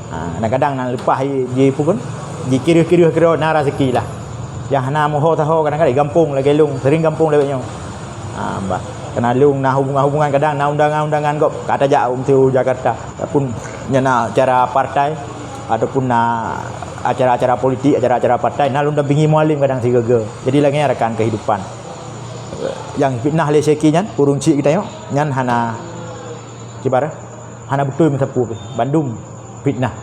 Ha, kadang-kadang na leupah ji, ji pukon, jikireuh-kireuh keudroe na raseuki lah. Nyang hana meuho saho kadang-kadang gampông lagée lôn, sering gampông lagée nyoe. Ha, bah, keunan lôn na hubungan-hubungan kadang na undangan-undangan gob ka tajak u Jakarta. Ataupun nyang na acara partai ataupun na acara-acara politik, acara-acara partai, na lôn dampingi Mualem kadang sigoe-goe. Jadi lagée nyan rakan kehidupan. Nyang fitnah lé Syekh nyan, ureuëng chik geutanyoe, nyan hana kiban. Hana beutôi meusapeue pih, bandum fitnah.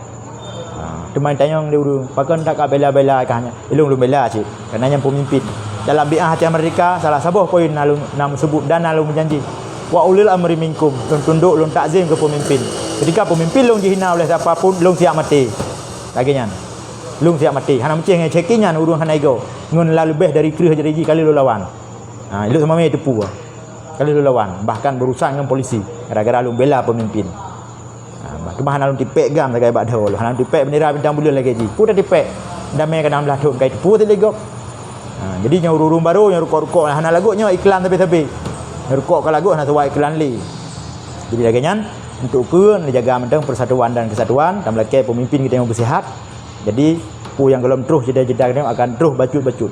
Ha, teuma tanyong lé ureuëng, pakon tak ka bela-bela kah nyan? Ilong lôn bela cit, karena nyan peumimpin. Dalam Bai'ah Aceh Merdeka, salah saboh poin na lôn, na meuseubut dan na lôn meujanji. Wa ulil amri minkum, lôn tundok, lôn takzim keu peumimpin. Ketika peumimpin lôn jihina oleh siapa pun, lôn siap maté. Lagée nyan. Lôn siap maté. Hana meucéh ngon Syekh nyan ureuëng hana igoe. Ngon la leubeh dari kreueh jari jih kali lôn lawan. Ha, ilok seumami teupeu. Kali lôn lawan, bahkan berurusan ngon polisi gara-gara lôn bela peumimpin. Ha, bah, teuma hana lôn tipék GAM sagai bak dhoe, hana lôn tipék bendera bintang buleuen lagée jih. Peue tatipék? Damé ka nam blaih thon kai teupeu teuh lé gob. Ha, jadi nyoe ureuëng-ureuëng barô, nyoe rukok-rukok hana lagot nyoe iklan sabe-sabe. Nyoe rukok ka lagot hana suwai iklan lé. Jadi lagée nyan, untuk ukeue neujaga mantong persatuan dan kesatuan, tameulakée peumimpin geutanyoe beusihat. Jadi, peue nyang gohlom troh jeda-jeda geutanyoe akan troh bacut-bacut.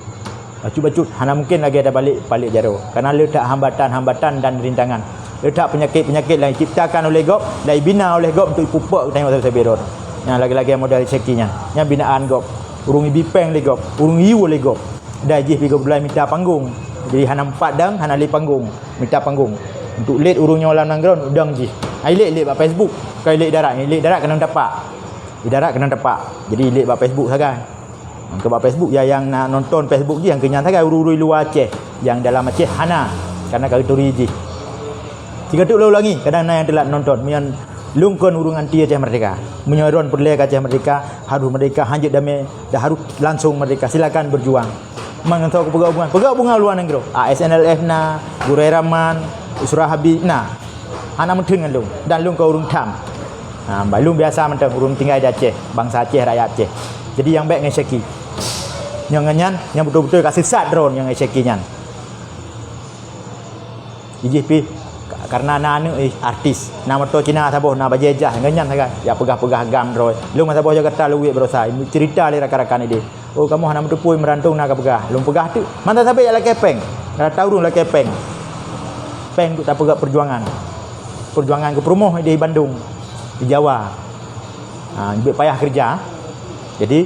Bacut-bacut, hana mungkin lagée tabalek palek jaroe. Karena le that hambatan-hambatan dan rintangan. Le that peunyakét-peunyakét nyang jiciptakan oleh gob, dan jibina oleh gob untuk jipeupak geutanyoe sabe-sabe droe. Nyang lagée-lagée model Syeki nyan. Nyang binaan gob. Ureuëng ibi péng lé gob, ureuëng iyue lé gob. Dan jih pih gob dulai mita panggong. Jadi hana meupat dang, hana lé panggong. Mita panggong. Untuk let ureuëng nyoe lam nanggroe, dang jih. Ai let, let bak Facebook. Kai let darat, let darat keunong tapak. Di darat keunong tapak. Jadi let bak Facebook sagai. Mangka bak Facebook, ya nyang na nonton Facebook jih nyang keunyan sagai ureuëng-ureuëng luwa Aceh. Nyang dalam Aceh hana. Karena ka geuturi jih. Sigoe teuk lôn ulangi, kadang na nyang teulat nonton. Meunyoe lôn kon ureuëng anti Aceh Merdeka. Meunyoe droen peureulée keu Aceh Merdeka, harôh merdeka, hanjeuet damé, dan harôh langsong merdeka. Silakan berjuang. Mangat soe kupeugah hubungan. Peugah hubungan luwa nanggroe. A S N L F na, Gurée Rahman, Isra Habib na. Hana meutheun ngon lôn. Dan lôn kon ureuëng tham. Ha, bah lôn biasa mantong ureuëng tinggai di Aceh, bansa Aceh, rakyat Aceh. Jadi nyang bék ngon Syeki. Nyang ngon nyan, nyang beutôi-beutôi ka sisat droen nyang ngon Syeki nyan. Jih pih ka-, karena na aneuëk, eh, artis. Na moto Cina saboh, na bajée jah, ngon nyan sagai. Ya peugah-peugah GAM droe. Lôn masa boh Jakarta lôn wék baroesa, cerita lé rakan-rakan idéh. Oh, kamoe hana meuteupue meurantong na ka peugah. Lôn peugah teuk. Mantong sabe jak lakée péng. Rata ureuëng lakée péng. Péng untuk tapeugah perjuangan. Perjuangan keu peurumoh idéh Bandung, di Jawa. Ha, bék payah keureuja. Jadi,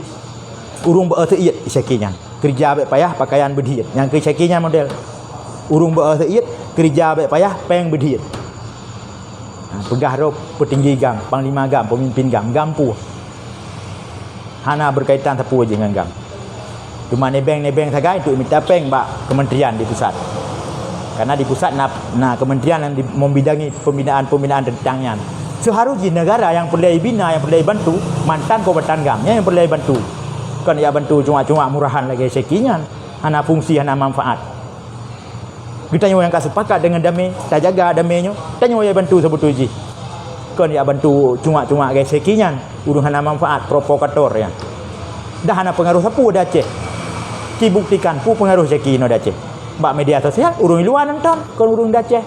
ureuëng beu seuiet Syeki nyan. Keureuja bék payah, pakaian beudiet. Nyang keu Syeki nyan model. Ureuëng beu seuiet, keureuja bék payah, péng beudiet. Ha, peugah droe peutinggi GAM, panglima GAM, peumimpin GAM, GAM peue. Hana beukaitan sapeue jih ngon GAM. Cuma nebeng-nebeng sagai untuk mita péng bak kementerian di pusat. Karena di pusat na, na kementerian yang di, membidangi pembinaan-pembinaan tentang nyan. Seharusnya negara yang perlu dibina, yang perlu dibantu, mantan kombatan GAM, nyan yang perlu dibantu. Kon ya bantu cuma-cuma murahan lagée Syeki nyan. Hana fungsi, hana manfaat. Geutanyoe nyang ka sepakat deungon damé, tajaga damé nyoe, tanyoe ya bantu sabeutôi jih. Kon ya bantu cuma-cuma lagée Syeki nyan, ureuëng hana manfaat, provokator nyan. Dah hana peungaroh sapeue di Aceh. Ci buktikan peue peungaroh Syeki inoe di Aceh. Bak media sosial, ureuëng luwa nonton, kon ureuëng di Aceh.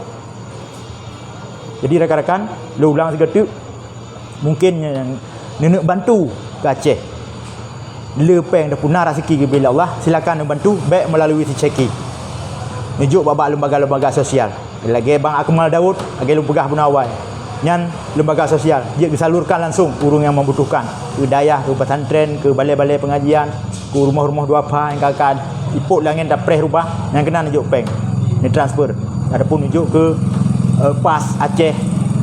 Jadi rakan-rakan, lôn ulang sigoe teuk, mungkin nyang neuneuk bantu keu Aceh. Le péng dan puna raseuki geubri lé Allah, silakan neubantu bék meulalu si Syeki. Neujok bak-bak lembaga-lembaga sosial. Lagée Bang Akmal Daud, lagée lôn peugah bunoe awai. Nyan lembaga sosial, jeuet geusalurkan langsung ureuëng nyang membutuhkan. Keu dayah, keu pesantren, keu balée-balée pengajian, keu rumoh-rumoh duafa nyang ka, ka ipot lé angén tapreh rubah, nyang keunan neujok péng, neutransfer, ataupun neujok keu, eh, PAS Aceh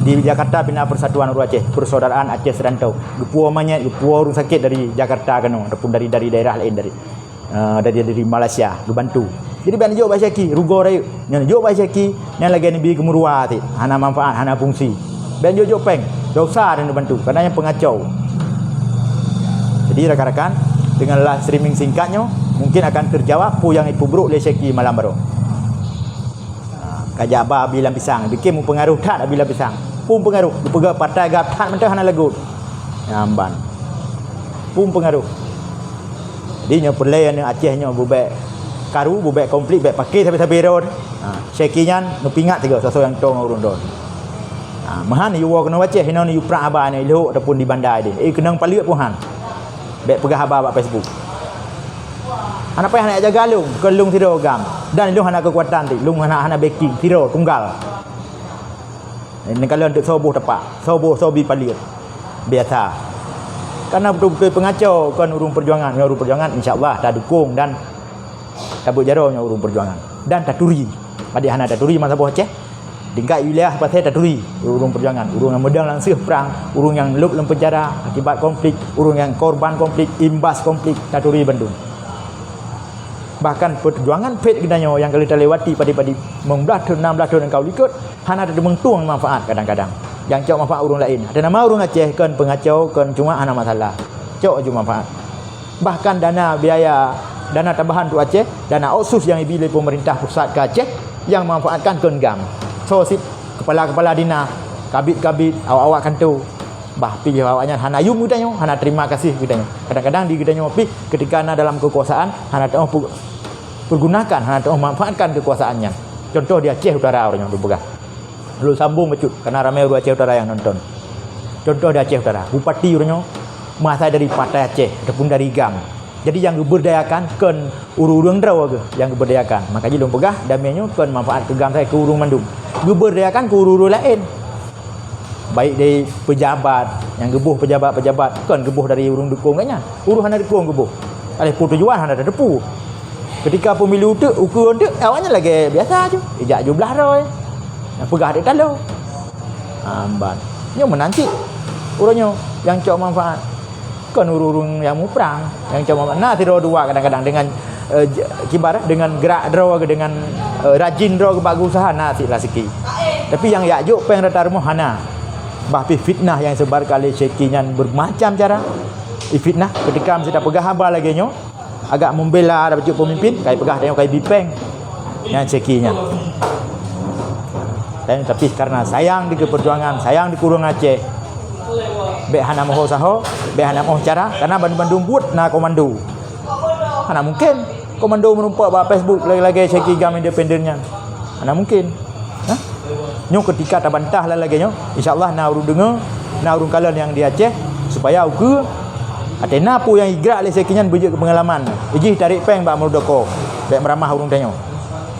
di Jakarta, Bina Persatuan Ureuëng Aceh, Persaudaraan Aceh Serantau. Geupuwoe manyét, geupuwoe ureuëng sakét dari Jakarta keunoe, ataupun dari, dari daerah laén dari, eh, dari, dari Malaysia, geubantu. Jadi bék neujok bak Syeki, rugoe rayeuk. Nyan jok bak Syeki, nyan lagée neubi geumeuruwa cit, hana manfaat, hana fungsi. Bék jok-jok péng, dosa dan neubantu, karena nyan peungacau. Jadi rakan-rakan, dengan live streaming singkat nyoe, mungkin akan terjawab peue nyang jipeubrok lé Syeki malam baroe. Ha, ka jak ba Abi Lam Pisang, bikém meupeungaroh that Abi Lam Pisang. Peue peungaroh, geupeugah partai gab that mantong hana lagot. Nyan ban. Peue peungaroh. Jadi nyoe peureulée aneuëk Aceh nyoe beubék karu, beubék konflik, bék paké sabe-sabe droe. Ha, Syeki nyan neupeuingat sigoe soe-soe nyang toe ngon ureuëng droe. Ha, meuhan yue woe keunoe u Aceh, inoe yue prang haba nyoe i Lhok ataupun di Banda deh. Eh, keunong paleuet pun han. Bék peugah haba bak Facebook. Hana payah nak jaga lôn, keu lôn sidroe GAM. Dan lôn hana keukuatan teuh, lôn hana, hana backing, sidroe, tunggal. Neukalon teuk soe boh tepak, soe boh soe bi paleuet. Biasa. Karena beutôi-beutôi peungacau kon ureuëng peujuangan. Nyoe ureuëng peujuangan, insya Allah tadukong dan tabeuet jaroe nyoe ureuëng peujuangan. Dan taturi. Padahai hana taturi masa boh Aceh. Tingkat wilayah pasai taturi ureuëng peujuangan. Ureuëng nyang meudong lam seueh prang, ureuëng nyang lôb lam penjara akibat konflik, ureuëng nyang korban konflik, imbas konflik, taturi bandum. Bahkan peujuangan phét geutanyoe nyang ka lheueh talewati padub-padub, limong blaih thon, nam blaih thon nyang ka u likot, hana teumeung tueng manfaat kadang-kadang. Nyang cok manfaat ureuëng laén. Ada nama ureuëng Aceh kon peungacau, kon cuma hana masalah. Cok aju manfaat. Bahkan dana biaya, dana tambahan untuk Aceh, dana otsus nyang ibi lé pemerintah pusat ke Aceh, nyang manfaatkan kon GAM. Soe cit kepala-kepala dinas, kabit-kabit, awak-awak kantor. Bah pih awaknyan hana yum geutanyoe, hana terima kasih geutanyoe. Kadang-kadang di geutanyoe pih ketika na dalam kekuasaan, hana teuoh pu-, pergunakan, hana teuoh manfaatkan kekuasaan nyan. Contoh di Aceh Utara uroe nyoe lôn peugah. Lôn sambông bacut, karena ramé ureuëng Aceh Utara nyang nonton. Contoh di Aceh Utara, bupati uroe nyoe meuasai dari Partai Aceh ataupun dari GAM. Jadi nyang geuberdayakan kon ureuëng-ureuëng droe geuh nyang geuberdayakan. Maka jih lôn peugah damé nyoe kon manfaat keu GAM sagai, keu ureuëng mandum. Geuberdayakan keu ureuëng-ureuëng laén. Baik dari pejabat, nyang geuboh pejabat-pejabat, kon geuboh dari ureuëng dukong gobnyan. Ureuëng hana dukong geuboh. Aleh peue tujuan hana tateupeue. Ketika pemilu teuk, ukeue teuk, awaknyan lagée biasa ju. Ijak ju blah droe. Nyang peugah dek talo. Amban. Nyoe meunan cit. Uroe nyoe nyang cok manfaat. Kon ureuëng-ureuëng nyang muprang, nyang cok manfaat. Na sidroe dua kadang-kadang dengan, eh, j-, kibar dengan gerak droe, dengan, eh, rajin droe bak geuusaha, na cit raseuki. Tapi nyang jak jok péng rata rumoh hana. Bah pih fitnah nyang seubarkan lé Syeki nyan bermacam cara. Ifitnah ketika meusti tapeugah haba lagée nyoe, agak membela ada bacut pemimpin, kai peugah tanyoe kai bi péng. Nyan Syeki nyan. Dan tapi karena sayang di perjuangan, sayang di ureuëng Aceh, bék hana meuho saho, bék hana meuho cara, karena bandum-bandum buet na komando. Hana mungkin komando meurumpok bak Facebook lagée-lagée Syeki GAM independen nyan. Hana mungkin. Hah? Nyoe ketika tabantah lagée nyoe, insya Allah na ureuëng deungoe, na ureuëng kalon nyang di Aceh, supaya ukeue até na peue nyang igrak lé Syeki nyan beujeuet keu peungalaman. Ijih tarék péng bak Muldoko, bék meuramah ureuëng tanyoe.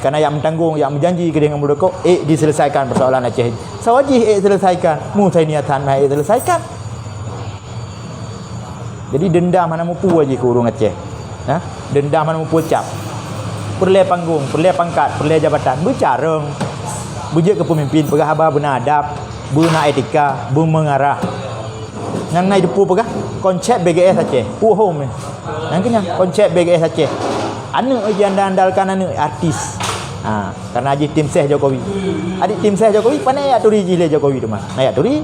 Karena nyang meutanggong, nyang meujanji keudeh ngon Muldoko, ék diselesaikan persoalan Aceh. Sawa jih ék selesaikan, mu sai niatan mah ék selesaikan. Jadi dendam hana mupu aja keu ureuëng Aceh. Ha? Dendam hana mupu cap. Peureulée panggong, peureulée pangkat, peureulée jabatan, beucarông. Beujeuet keu peumimpin, peugah haba beuna adab, beuna etika, beumeungarah. Nyang na jiteupeu peugah konsep B G S Aceh. Puhom. Nyang keunyan konsep B G S Aceh. Aneuëk jiandal-andalkan aneuëk artis. Ha, karena jih tim ses Jokowi. Adik tim ses Jokowi, pane jak turi jih lé Jokowi teuma. Na jak turi.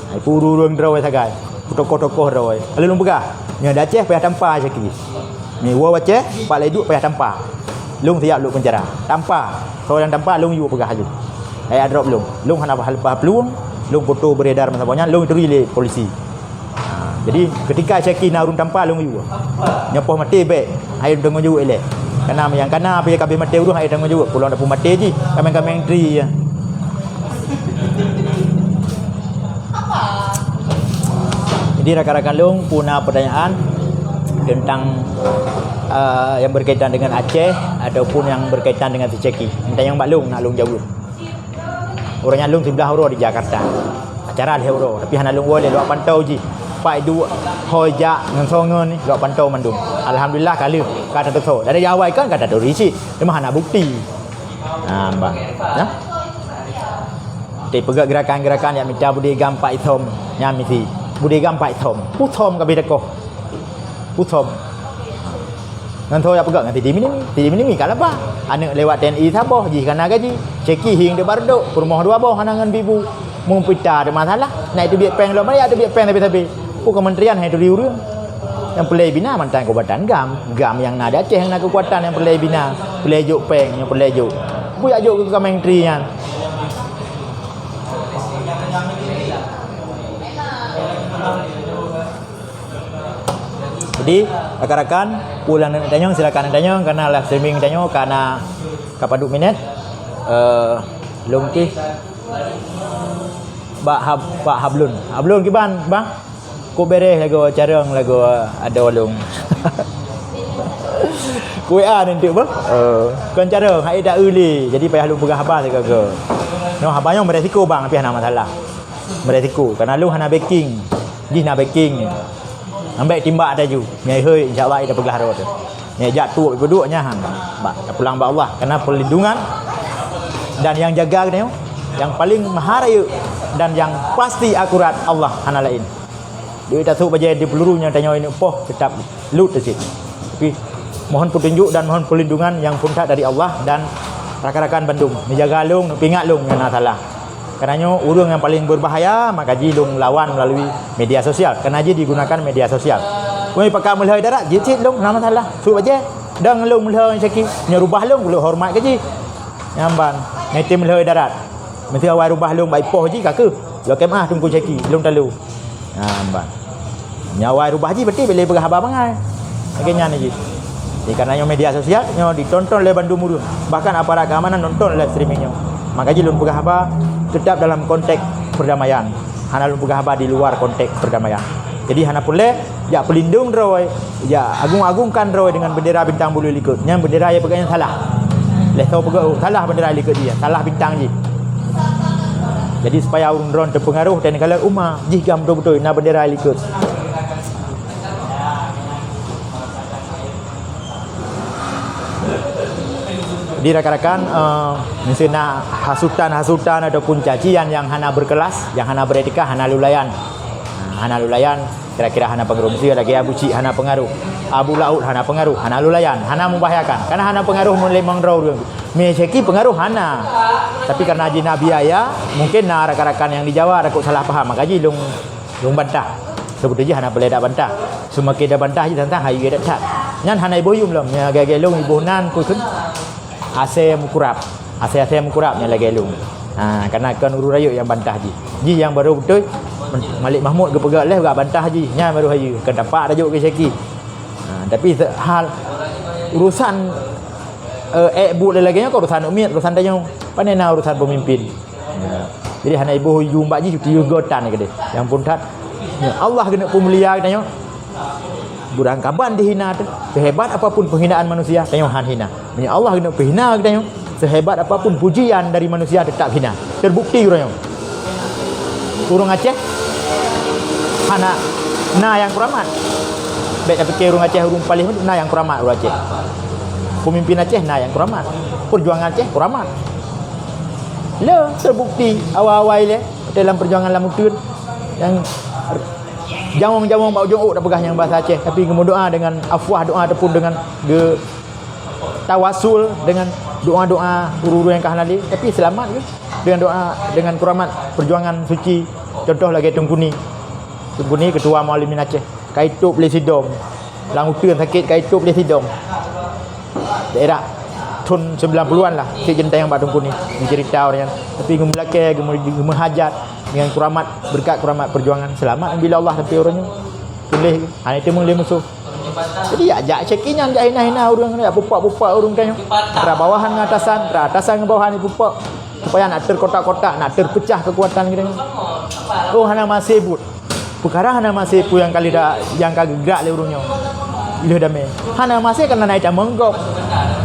Hai ureuëng droe sagai, tokoh-tokoh droe. Lalu lôn peugah, nyoe di Aceh payah tampa Syeki. Ni woe Aceh, pak lé duek payah tampa. Lôn siap lôn penjara. Tampa. Soe nyang tampa lôn yue peugah laju. Hai adrop lôn. Lôn hana bah leupah peluang, lôn foto beredar masa boh nyan, lôn turi lé polisi. Ha, jadi ketika Syeki na ureuëng tampa lôn yue. Nyoe poh maté bék, hai tanggung jaweueb ilée. Karena nyang kana pih ka beh maté ureuëng hai tanggung jaweueb. Pulang dapur maté jih, kameng-kameng tri ya. Jadi rakan-rakan lôn, peue na pertanyaan tentang, eh, yang berkaitan dengan Aceh ataupun yang berkaitan dengan si Syeki? Tanyong bak lôn, nak lôn jaweueb. Uroe nyan lôn siblah uroe di Jakarta. Acara lhée uroe, tapi hana lôn woe lé, lôn pantau jih. Pak duek, hôi jak ngon soe ngon ni, lôn pantau mandum. Alhamdulillah ka lheueh, ka tateusoe. Dari awai kan ka taturi cit, cuma hana bukti. Ha, bah. Ya? Tapi peugah gerakan-gerakan nyang mita Budi GAM Pak Isom, nyang misi. Budi GAM Pak Isom. Pusom ka beda koh. Pusom. Ngon soe jak peugah ngon Siti Minimi. Siti Minimi ka laba. Aneuëk lewat T N I saboh, jih kana gaji. Syeki hieng di Bardok, peurumoh dua boh, hana ngon bibu. Meupita ada masalah. Nak itu biet péng lom, ya itu biet péng tapi-tapi. Ku kementerian hai turi ureuëng. Nyang peureulée bina mantan kombatan GAM. GAM nyang na di Aceh nyang na keukuatan nyang peureulée bina. Peureulée jok péng, nyang peureulée jok. Ku jak jok keu kameng tri nyan. Jadi, rakan-rakan, peue nyang neuk tanyong, silakan tanyong, karena live streaming tanyoe kana ka padub minét. Eh, lôn pih bak hab-, bak Hablun. Hablun kiban, bang? Ku beres lagu carong lagu ada ulung. Ku W A nanti apa? Eh, kon carong, hai dak uli. Jadi payah lôn peugah haba sigoe-goe. Nyoe haba nyoe beresiko bang, tapi hana masalah. Beresiko, karena lôn hana backing. Jih na backing. Ambek timbak ata ju. Nyai hei, insya Allah ita peugah rot. Nyai jak tuek ipeuduk nyan. Bak, pulang bak Allah. Karena perlindungan dan yang jaga kita nyoe, yang paling maha rayeuk dan yang pasti akurat Allah hana lain. Di tasuk bajée di peluru nyang tanyoe ini poh tetap lut tesit. Tapi mohon petunjuk dan mohon perlindungan yang phôn that dari Allah dan rakan-rakan bandum. Neujaga lôn, neupeuingat lôn nyang na salah. Karena nyoe ureuëng nyang paling berbahaya, maka jih lôn lawan melalui media sosial. Karena jih digunakan media sosial. Woi pakat meulhôi darat, jih cit lôn, hana masalah. Suk bajée, dang lôn meulhôi Syeki. Nyoe rubah lôn, lôn hormat keu jih. Nyang ban, ngai tem meulhôi darat. Meusti awai rubah lôn bak ipoh jih ka keuh. Lôn kemah Teungku Syeki, lôn talu. Ha, ban. Nyoe awai rubah jih, berarti boleh peugah haba bangai. Lagée nyan jih. Jadi, karena nyoe media sosial, nyoe ditonton lé bandum ureuëng. Bahkan aparat keamanan nonton live streaming nyoe. Maka jih lôn peugah haba tetap dalam konteks perdamaian. Hana lôn peugah haba di luar konteks perdamaian. Jadi hana peureulée jak peulindong droe, jak agung-agungkan droe dengan bendera bintang bulu likot. Nyan bendera nyang peugah nyan salah. Lheuh tho peugah, "Oh, salah bendera likot jih, salah bintang jih." Jadi supaya ureuëng droe teupeungaruh dan kalau uma jih gam beutôi-beutôi na bendera likot. Di rakan-rakan, eh, miseue na hasutan-hasutan ataupun cacian nyang hana berkelas, nyang hana beretika, hana lulayan. Hana lulayan, kira-kira hana pengaruh. Miseue lagée Abu Cik hana pengaruh, Abu Laut hana pengaruh, hana lulayan, hana membahayakan. Karena hana pengaruh meulée mandum ureuëng. Mie Syeki pengaruh hana. Tapi karena jih na biaya, mungkin na rakan-rakan nyang di Jawa takot salah paham, maka jih lôn Lôn bantah. Seubeutoe jih hana peureulée dak bantah. Seumaken dak bantah jih tantang hayeue dak that. Nyan hana iboh yum lom. Nyang lagée lôn iboh nan kukheun asée mukurab. Asée-asée mukurab nyang lagée lôn. Ha, karena kon ureuëng rayeuk nyang bantah jih. Jih nyang barô beutôi Malik Mahmud geupeugah lheueh gak bantah jih. Nyan barô hayeue. Kon tapak tajok keu Syeki. Ha, tapi se-, hal urusan, eh, ék buet lagée nyoe kon urusan umiet, urusan tanyoe. Pane na urusan peumimpin. Ya. Jadi hana iboh yum bak jih, cuti yum gotan keudeh. Nyang phon that. Ya, Allah keuneuk peumulia geutanyoe. Beurangkaban dihina teuh, sehebat apapun penghinaan manusia, tanyoe han hina. Meunyoe Allah keuneuk peuhina geutanyoe, sehebat apapun pujian dari manusia tetap hina. Terbukti uroe nyoe. Ureuëng Aceh hana na nyang keuramat. Bék tapike ureuëng Aceh ureuëng paléh, na nyang keuramat ureuëng Aceh. Pemimpin Aceh na nyang keuramat. Perjuangan Aceh keuramat. Le terbukti awai-awai ilée dalam perjuangan lam uteuen nyang jawong-jawong bak ujong ôk tapeugah nyang bahasa Aceh, tapi geumeudoa dengan afwah doa ataupun dengan ge-, tawasul dengan doa-doa ureuëng-ureuëng nyang ka hana lé, tapi seulamat geuh dengan doa, dengan keuramat perjuangan suci, contoh lagée Teungku Ni. Teungku Ni ketua Muallimin Aceh. Ka itôp lé sidom. Lam uteuen sakét ka itôp lé sidom. Daerah thon sembilan puluhan lah, cit geunteng bak Teungku Ni, geucerita ureuëng nyan. Tapi geumeulakée, geumeu-, geumeuhajat dengan keuramat, berkat keuramat perjuangan, seulamat bila Allah sampai uroe nyoe. Tuléh, hana teumeung lé musoh. Jadi, jak, jak Syeki nyan, jak hina-hina ureuëng, jak pupak-pupak ureuëng tanyoe. Antara bawahan ngon atasan, antara atasan ngon bawahan ipupok. Supaya nak terkotak-kotak, nak terpecah kekuatan kita nyoe. Oh, hana maséh buet. Peukara hana maséh peue nyang ka lheueh da-, nyang ka geugrak lé ureuëng nyoe. Ilheueh damé. Hana maséh karena na itamong gob.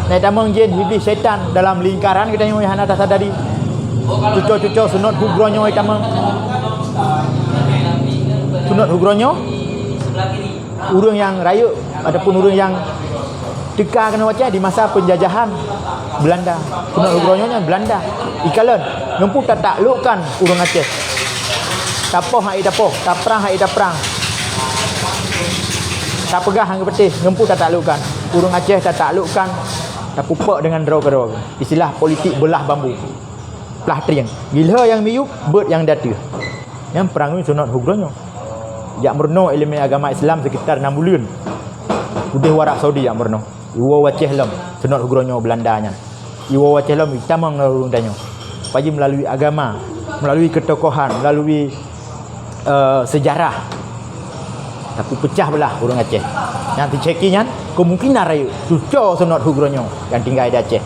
Na itamong jén, iblih, setan dalam lingkaran geutanyoe nyang hana tasadari. Cuco-cuco sunot hugroe nyoe itamong. Sunot hugroe nyoe, ureuëng nyang rayeuk ataupun ureuëng nyang teuka keunoe u Aceh di masa penjajahan Belanda. Sunot hugroe nyoe nyan Belanda. Ikalon, ngon peue tataklukkan ureuëng Aceh. Tapoh hana tapoh, taprang hana taprang. Tapeugah hana geupatéh, ngon peue tataklukkan. Ureuëng Aceh tataklukkan, tapupok dengan droe keudroe. Istilah politik beulah bambu. Plah trieng. Gilhö nyang miyueb, beuet nyang di ateueh. Nyan prang nyoe sunot hugroe nyoe. Jak meurunoe iéleumé agama Islam sekitar nam buleuen. Udeh u Arab Saudi jak meurunoe. Iwoe u Aceh lom, sunot hugroe nyoe Belanda nyan. Iwoe u Aceh lom, itamong lé ureuëng tanyoe. Paji meulalu agama, meulalu keutokohan, meulalu, eh, seujarah. Tapi peucah beulah ureuëng Aceh. Nyang teucéki nyan, kemungkinan rayeuk cuco sunot hugroe nyoe nyang tinggai di Aceh.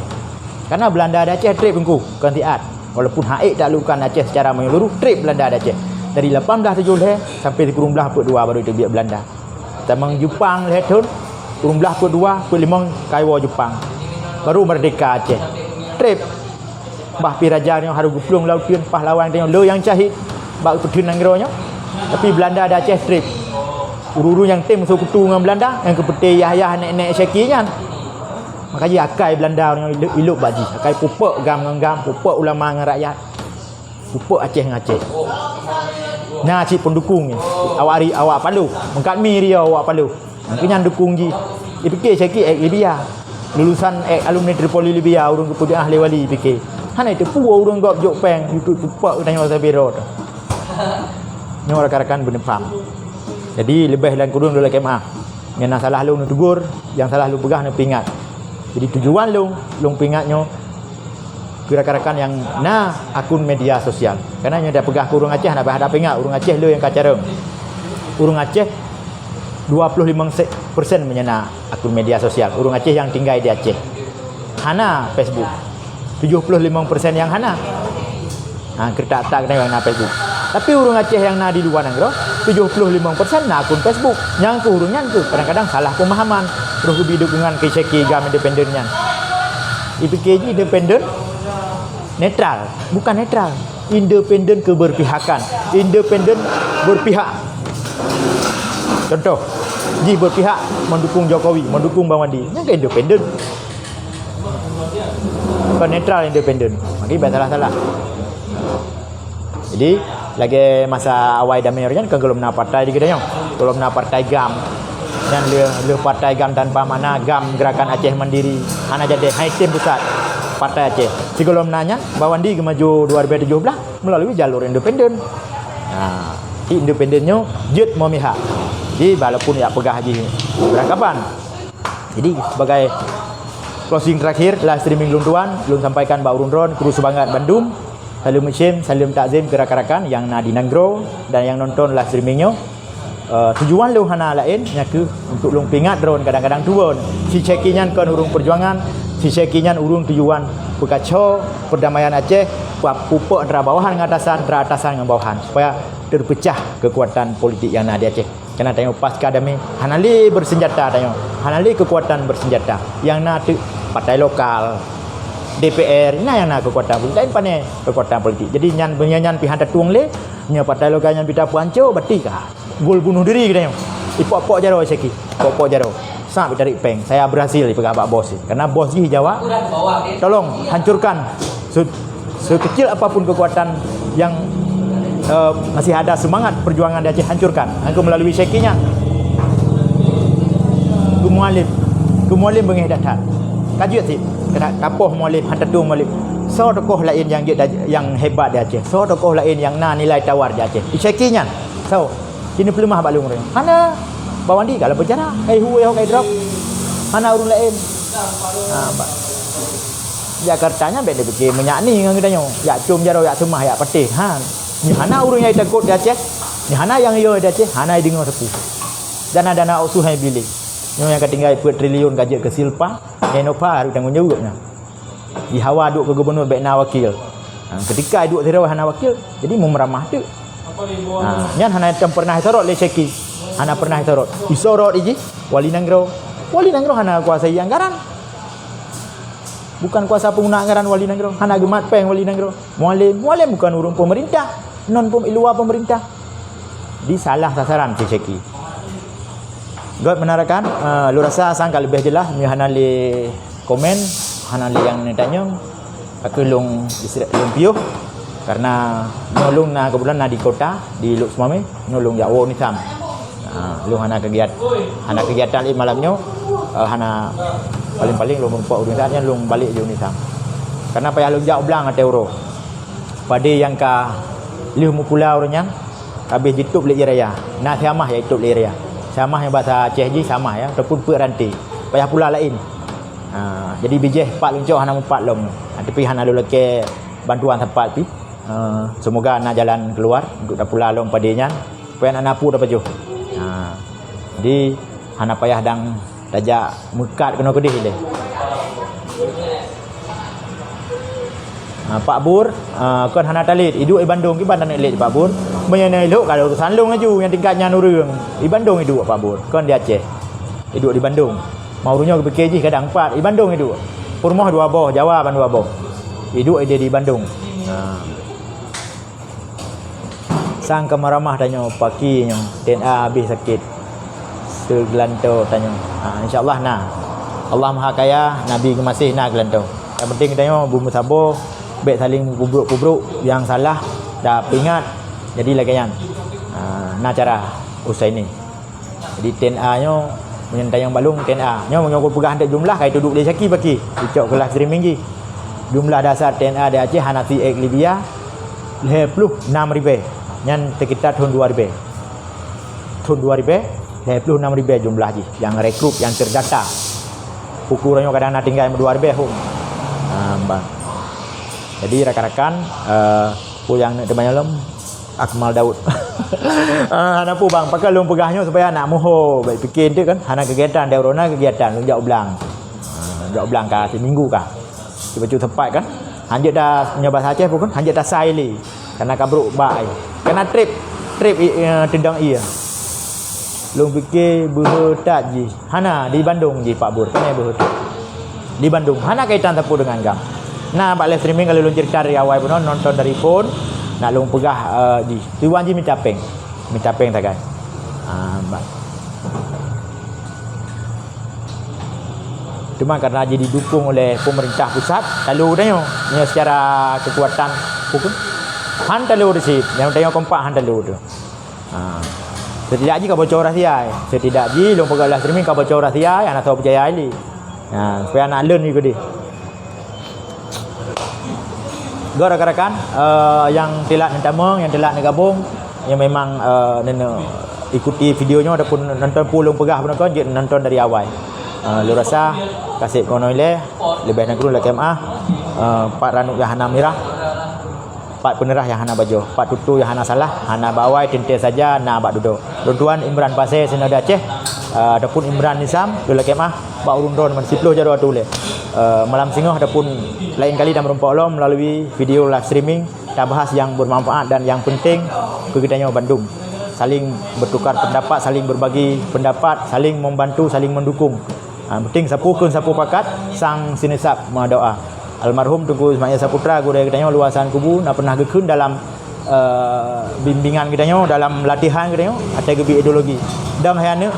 Karena Belanda di Aceh treb Teungku, kon siat. Walaupun hana ék taklukkan Aceh secara menyeluruh, treb Belanda di Aceh. Dari lapan belas tujoh lhée sampai sikureueng blaih peuet dua baru teubiet Belanda. Tamong Jepang lhée thon, sikureueng blaih peuet dua, peuet limong ka iwoe Jepang. Baru merdeka Aceh. Treb. Bah pih raja nyoe harôh geuplueng lam uteuen, pahlawan tanyoe le nyang syahid bak peuteun nanggroe nyoe. Tapi Belanda di Aceh treb. Ureuëng-ureuëng nyang tem seukutu ngon Belanda, nyang keupeutée yah-yah nek-nek Syeki nyan. Maka jih akai Belanda nyoe ilôp, ilôp bak jih. Akai pupok gam ngon gam, pupok ulama ngon rakyat. Pupok Aceh ngon Aceh. Na cit peundukung nyan. Awak ri-, awak Palu. Meukat mi Riau awak Palu. Mungkin nyan dukung jih. Ipike Syeki ék Libya. Lulusan ék alumni Tripoli Libya, ureuëng geupeubiah lé wali ipike. Hana iteupeue ureuëng gob jok péng, yue pupok geutanyoe sabe rot. Nyoe rakan-rakan beuneupham. Jadi leubeh lôn kureueng lôn lakée meu'ah. Nyang na salah lôn neutegur, nyang salah lôn peugah neupeuingat. Jadi tujuan lôn, lôn peuingat nyoe keu rakan-rakan nyang na akun media sosial. Karena nyoe tapeugah keu ureuëng Aceh, hana payah tapeuingat, ureuëng Aceh le nyang ka carông. Ureuëng Aceh dua puluh lima persen meunyoe na akun media sosial. Ureuëng Aceh nyang tinggai di Aceh. Hana Facebook. Tujoh ploh limong persen nyang hana. Ha, keuretak-retak geutanyoe nyang na Facebook. Tapi ureuëng Aceh nyang na di luwa nanggroe, tujoh ploh limong persen na akun Facebook. Nyang keuh ureuëng nyan keuh kadang-kadang salah pemahaman. Roh geubi dukungan keu Syeki GAM independen nyan. Ipike jih independen, netral. Bukan netral. Independen keberpihakan. Independen berpihak. Contoh, jih berpihak mendukung Jokowi, mendukung Bang Wandi. Nyan kan independen. Kon netral, independen. Maka iban salah-salah. Jadi, lagée masa awai damé nyan kan golom na partai di geutanyoe. Golom na partai GAM. Nyan lheueh, lheueh partai GAM tanpa makna GAM Gerakan Aceh Mandiri. Hana jadi, hai tim pusat Partai Aceh. Sigohlom na nyan, Bang Wandi geumaju dua ribu tujoh belas melalui jalur independen. Nah, si independen nyoe jeuet memihak. Jadi, walaupun yak peugah jih berangkapan. Jadi, sebagai closing terakhir, live streaming lôn tuan, lôn sampaikan bak ureuëng droen, kru seumangat bandum. Saleuem meusem, saleuem takzim keu rakan-rakan nyang na di nanggroe dan nyang nonton live streaming nyoe. Eh, tujuan lôn hana laén, nyan kheueh untuk lôn peuingat droen kadang-kadang tuwon. Si Syeki nyan kon ureuëng peujuangan, si Syeki nyan ureuëng tujuan peukaco perdamaian Aceh, pupok antara bawahan ngon atasan, antara atasan ngon bawahan, supaya terpecah kekuatan politik nyang na di Aceh. Karena tanyoe pasca damé hana lé bersenjata tanyoe, hana lé kekuatan bersenjata. Nyang na teuk partai lokal, D P R, na nyang na kekuatan politik, lain pane kekuatan politik. Jadi nyan, nyan pih hana tatueng lé, nyoe partai lokal nyan pih tapeuhanco, berarti ka gol bunuh diri geutanyoe. Ipok-pok jaroe Syeki, pok-pok jaroe. Sak tarik péng, saya berhasil dipeugah bak bos. Karena bos jih jawab, tolong hancurkan se-, sekecil apapun kekuatan yang, eh, masih ada semangat perjuangan di Aceh, hancurkan. Aku melalui Syeki nyan. Keu Mualem, keu Mualem beungéh that-that. Ka jeuet cit, keunan tapoh Mualem, hana tatueng Mualem. Soe tokoh laén nyang jeuet, nyang hebat di Aceh? Soe tokoh laén nyang na nilai tawar di Aceh? Di Syeki nyan. Soe? Keuneuk peuleumah bak lôn ureuëng. Hana, Bang Wandi ka lam penjara. Hai hu, hai hok, hai drop. Hana ureuëng laén. Ha, bak Jakarta nyan bék dipike meunyak ni ngon geutanyoe. Yak com jaroe, yak seumah, yak patéh. Ha. Nyoe hana ureuëng nyang takot di Aceh. Nyoe hana nyang yo di Aceh, hana deungoe sapeue. Dana-dana ôk su hai biléh. Nyoe nyang ka tinggai peuet triliun ka jeuet keu Silpa, Innova harôh tanggung jaweueb nyan. Di hawa duek keu gubernur bék na wakil. Ha, ketika duek sidroe hana wakil, jadi meumeuramah teuk. Ha, nyan hana pernah isorot lé Syeki. Hana pernah isorot. Isorot iji wali nanggroe. Wali nanggroe hana kuasai anggaran. Bukan kuasa peunguna anggaran wali nanggroe. Hana geumat péng wali nanggroe. Mualem, Mualem bukan ureuëng pemerintah. Non pem-, luwa pemerintah. Di salah sasaran si Syeki. Göt meunarakan, eh, lôn rasa sang ka leubeh jeulaih, meunyoe hana lé komen, hana lé nyang neutanyong, ka kheueh lôn isra-, lôn piôh, karena nyoe lôn na keubeulan na di kota, di Lhokseumawe, nyoe lôn jak woe u Nisam. Ha, lôn hana keugiat-, hana keugiatan lé malam nyoe, eh, hana, paléng-paléng lôn meureumpok u Nisam, nyan lôn balek jih u Nisam. Karena payah lôn jak u blang watée uroe. Padé nyang ka lheueh meupula ureuëng nyan, ka abéh jitôb lé ie raya. Na siamah nyang jitôb lé ie raya. Siamah nyang basa Aceh jih siamah ya, ataupun peuet ranté. Payah pula laén. Ha, jadi bijéh pat lôn cok hana mupat lom. Ha, tapi hana lôn lakée bantuan sapat pih. Ha, semoga na jalan keuluar untuk tapula lom padé nyan. Supaya aneuk-aneuk tapajoh. Ha, jadi hana payah dang tajak meukat keunoe keudeh ilée. Ha, Pak Bur, ha, kon hana talét, iduek i Bandung, kiban taneuk lét Pak Bur. Meunyoe na ilok ka urusan lôn laju, nyang tingkat nyan ureuëng. I Bandung iduek Pak Bur, kon di Aceh. Iduek di Bandung. Ma ureuëng nyoe geupike jih kadang pat, i Bandung iduek. Peurumoh dua boh, Jawa ban dua boh. Iduek ideh di Bandung. Ha. Sang ka meuramah tanyoe, paki nyoe, T N A habéh sakét. Seugeulantoe tanyoe. Ha, insya Allah na. Allah Maha Kaya, Nabi geumaséh na geulantoe. Nyang penting tanyoe beumeusaboh, bék saléng peubrok-peubrok, nyang salah tapeuingat. Jadi lagée nyan. Ha, na cara usai ni. Jadi T N A nyoe, meunyoe tanyong bak lôn T N A. Nyoe meunyoe kupeugah anteuk jumlah, ka ituduek lé Syeki paki. Icok keu live streaming jih. Jumlah dasar T N A di Aceh hana si ék Libya, lhée ploh nam ribée. Nyan sekitar thon dua ribée. Thon dua ribée, lhée ploh nam ribée jumlah jih nyang rekrut, nyang terdata. Uku uroe nyoe kadang na tinggai dua ribée hom. Ha, bah. Jadi rakan-rakan, eh, peue nyang neuk teumanyong lom, Akmal Daud. Ah, hana peue bang, pakon lôn peugah nyoe supaya aneuk muho, bék pike enteuk kan, hana keugiatan, di uroe na keugiatan, lôn jak u blang. Ah, jak u blang ka siminggu ka. Cuba-cuba sempat kan. Hanjeuet ta, nyoe basa Aceh peue kheun, hanjeuet tasai lé. Kana ka brok bak ai. Kana trép, trép i, eh, teudong ie. Lôn pike beuhe that jih. Hana, di Bandung jih Pak Bur, kana beuhe that. Di Bandung, hana kaitan sapeue deungon GAM. Nah, bak live streaming kalau lôn cerita dari awai pun nonton dari phone, nak lôn peugah, eh, jih. Tujuan jih mita péng. Mita péng sagai. Ah, bak. Cuma karena jih didukung oleh pemerintah pusat, lalu tanyoe, nyoe secara kekuatan hukum, han talo di sit, nyang tanyoe kompak han talo tu. Ha. Setidak jih ka bocor rahsia, eh. Setidak jih lôn peugah live streaming ka bocor rahsia, eh, hana soe peucaya lé. Ha, supaya nak leun ikoh deh. Go rakan-rakan, eh, nyang teulat neutamong, nyang teulat neugabong, nyang memang, eh, neuneu ikuti video nyoe ataupun nonton peue lôn peugah beuneuh kon, jeuet nonton dari awai. Eh, lôn rasa kaseb keunoe ilée, leubeh na keunoe lakée meuah, eh, pat ranub nyang hana mirah, pat peuneurah nyang hana bajoh, pat tutoe nyang hana salah, hana bak awai teuntée saja na bak dudoe. Lôn tuan Imran Pasé sinoe di Aceh, eh, ataupun Imran Nisam, lôn lakée meuah, bak ureuëng droeneuh siploh jaroe ateueh ulée. Eh, malam singoh ataupun laén kali dan meureumpok lom melalui video live streaming, tabahas nyang bermanfaat dan nyang penting keu geutanyoe bandum. Saling bertukar pendapat, saling berbagi pendapat, saling membantu, saling mendukung. Ha, penting sapeue kheun sapeue pakat, sang sineusab meudoa. Almarhum Teungku Ismail Saputra, gurée geutanyoe luwasan kubu, na pernah geukheun dalam, eh, bimbingan geutanyoe, dalam latihan geutanyoe, ateueh geubi ideologi. Dong hai aneuëk,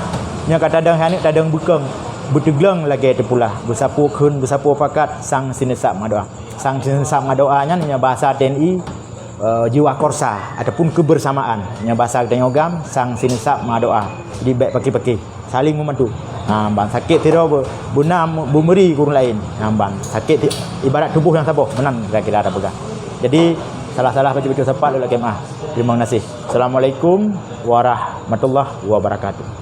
nyoe kata dong hai aneuëk tadong beukong, beuteuglong lagée teupulah, beusapeue kheun, beusapeue pakat, sang sineusab meudoa. Sang sineusab meudoa nyan nyoe bahasa T N I, eh, jiwa korsa ataupun kebersamaan. Nyoe bahasa geutanyoe GAM, sang sineusab meudoa. Jadi bék paki-paki. Saling membantu. Ha, ban sakét sidroe be-, beuna me-, beumeri keu ureuëng laén. Ha, ban sakét ti-, ibarat tuboh nyang saboh, meunan kira-kira tapeugah. Jadi, salah-salah bacut-bacut sapat lôn lakée meuah. Terima kasih. Assalamualaikum warahmatullahi wabarakatuh.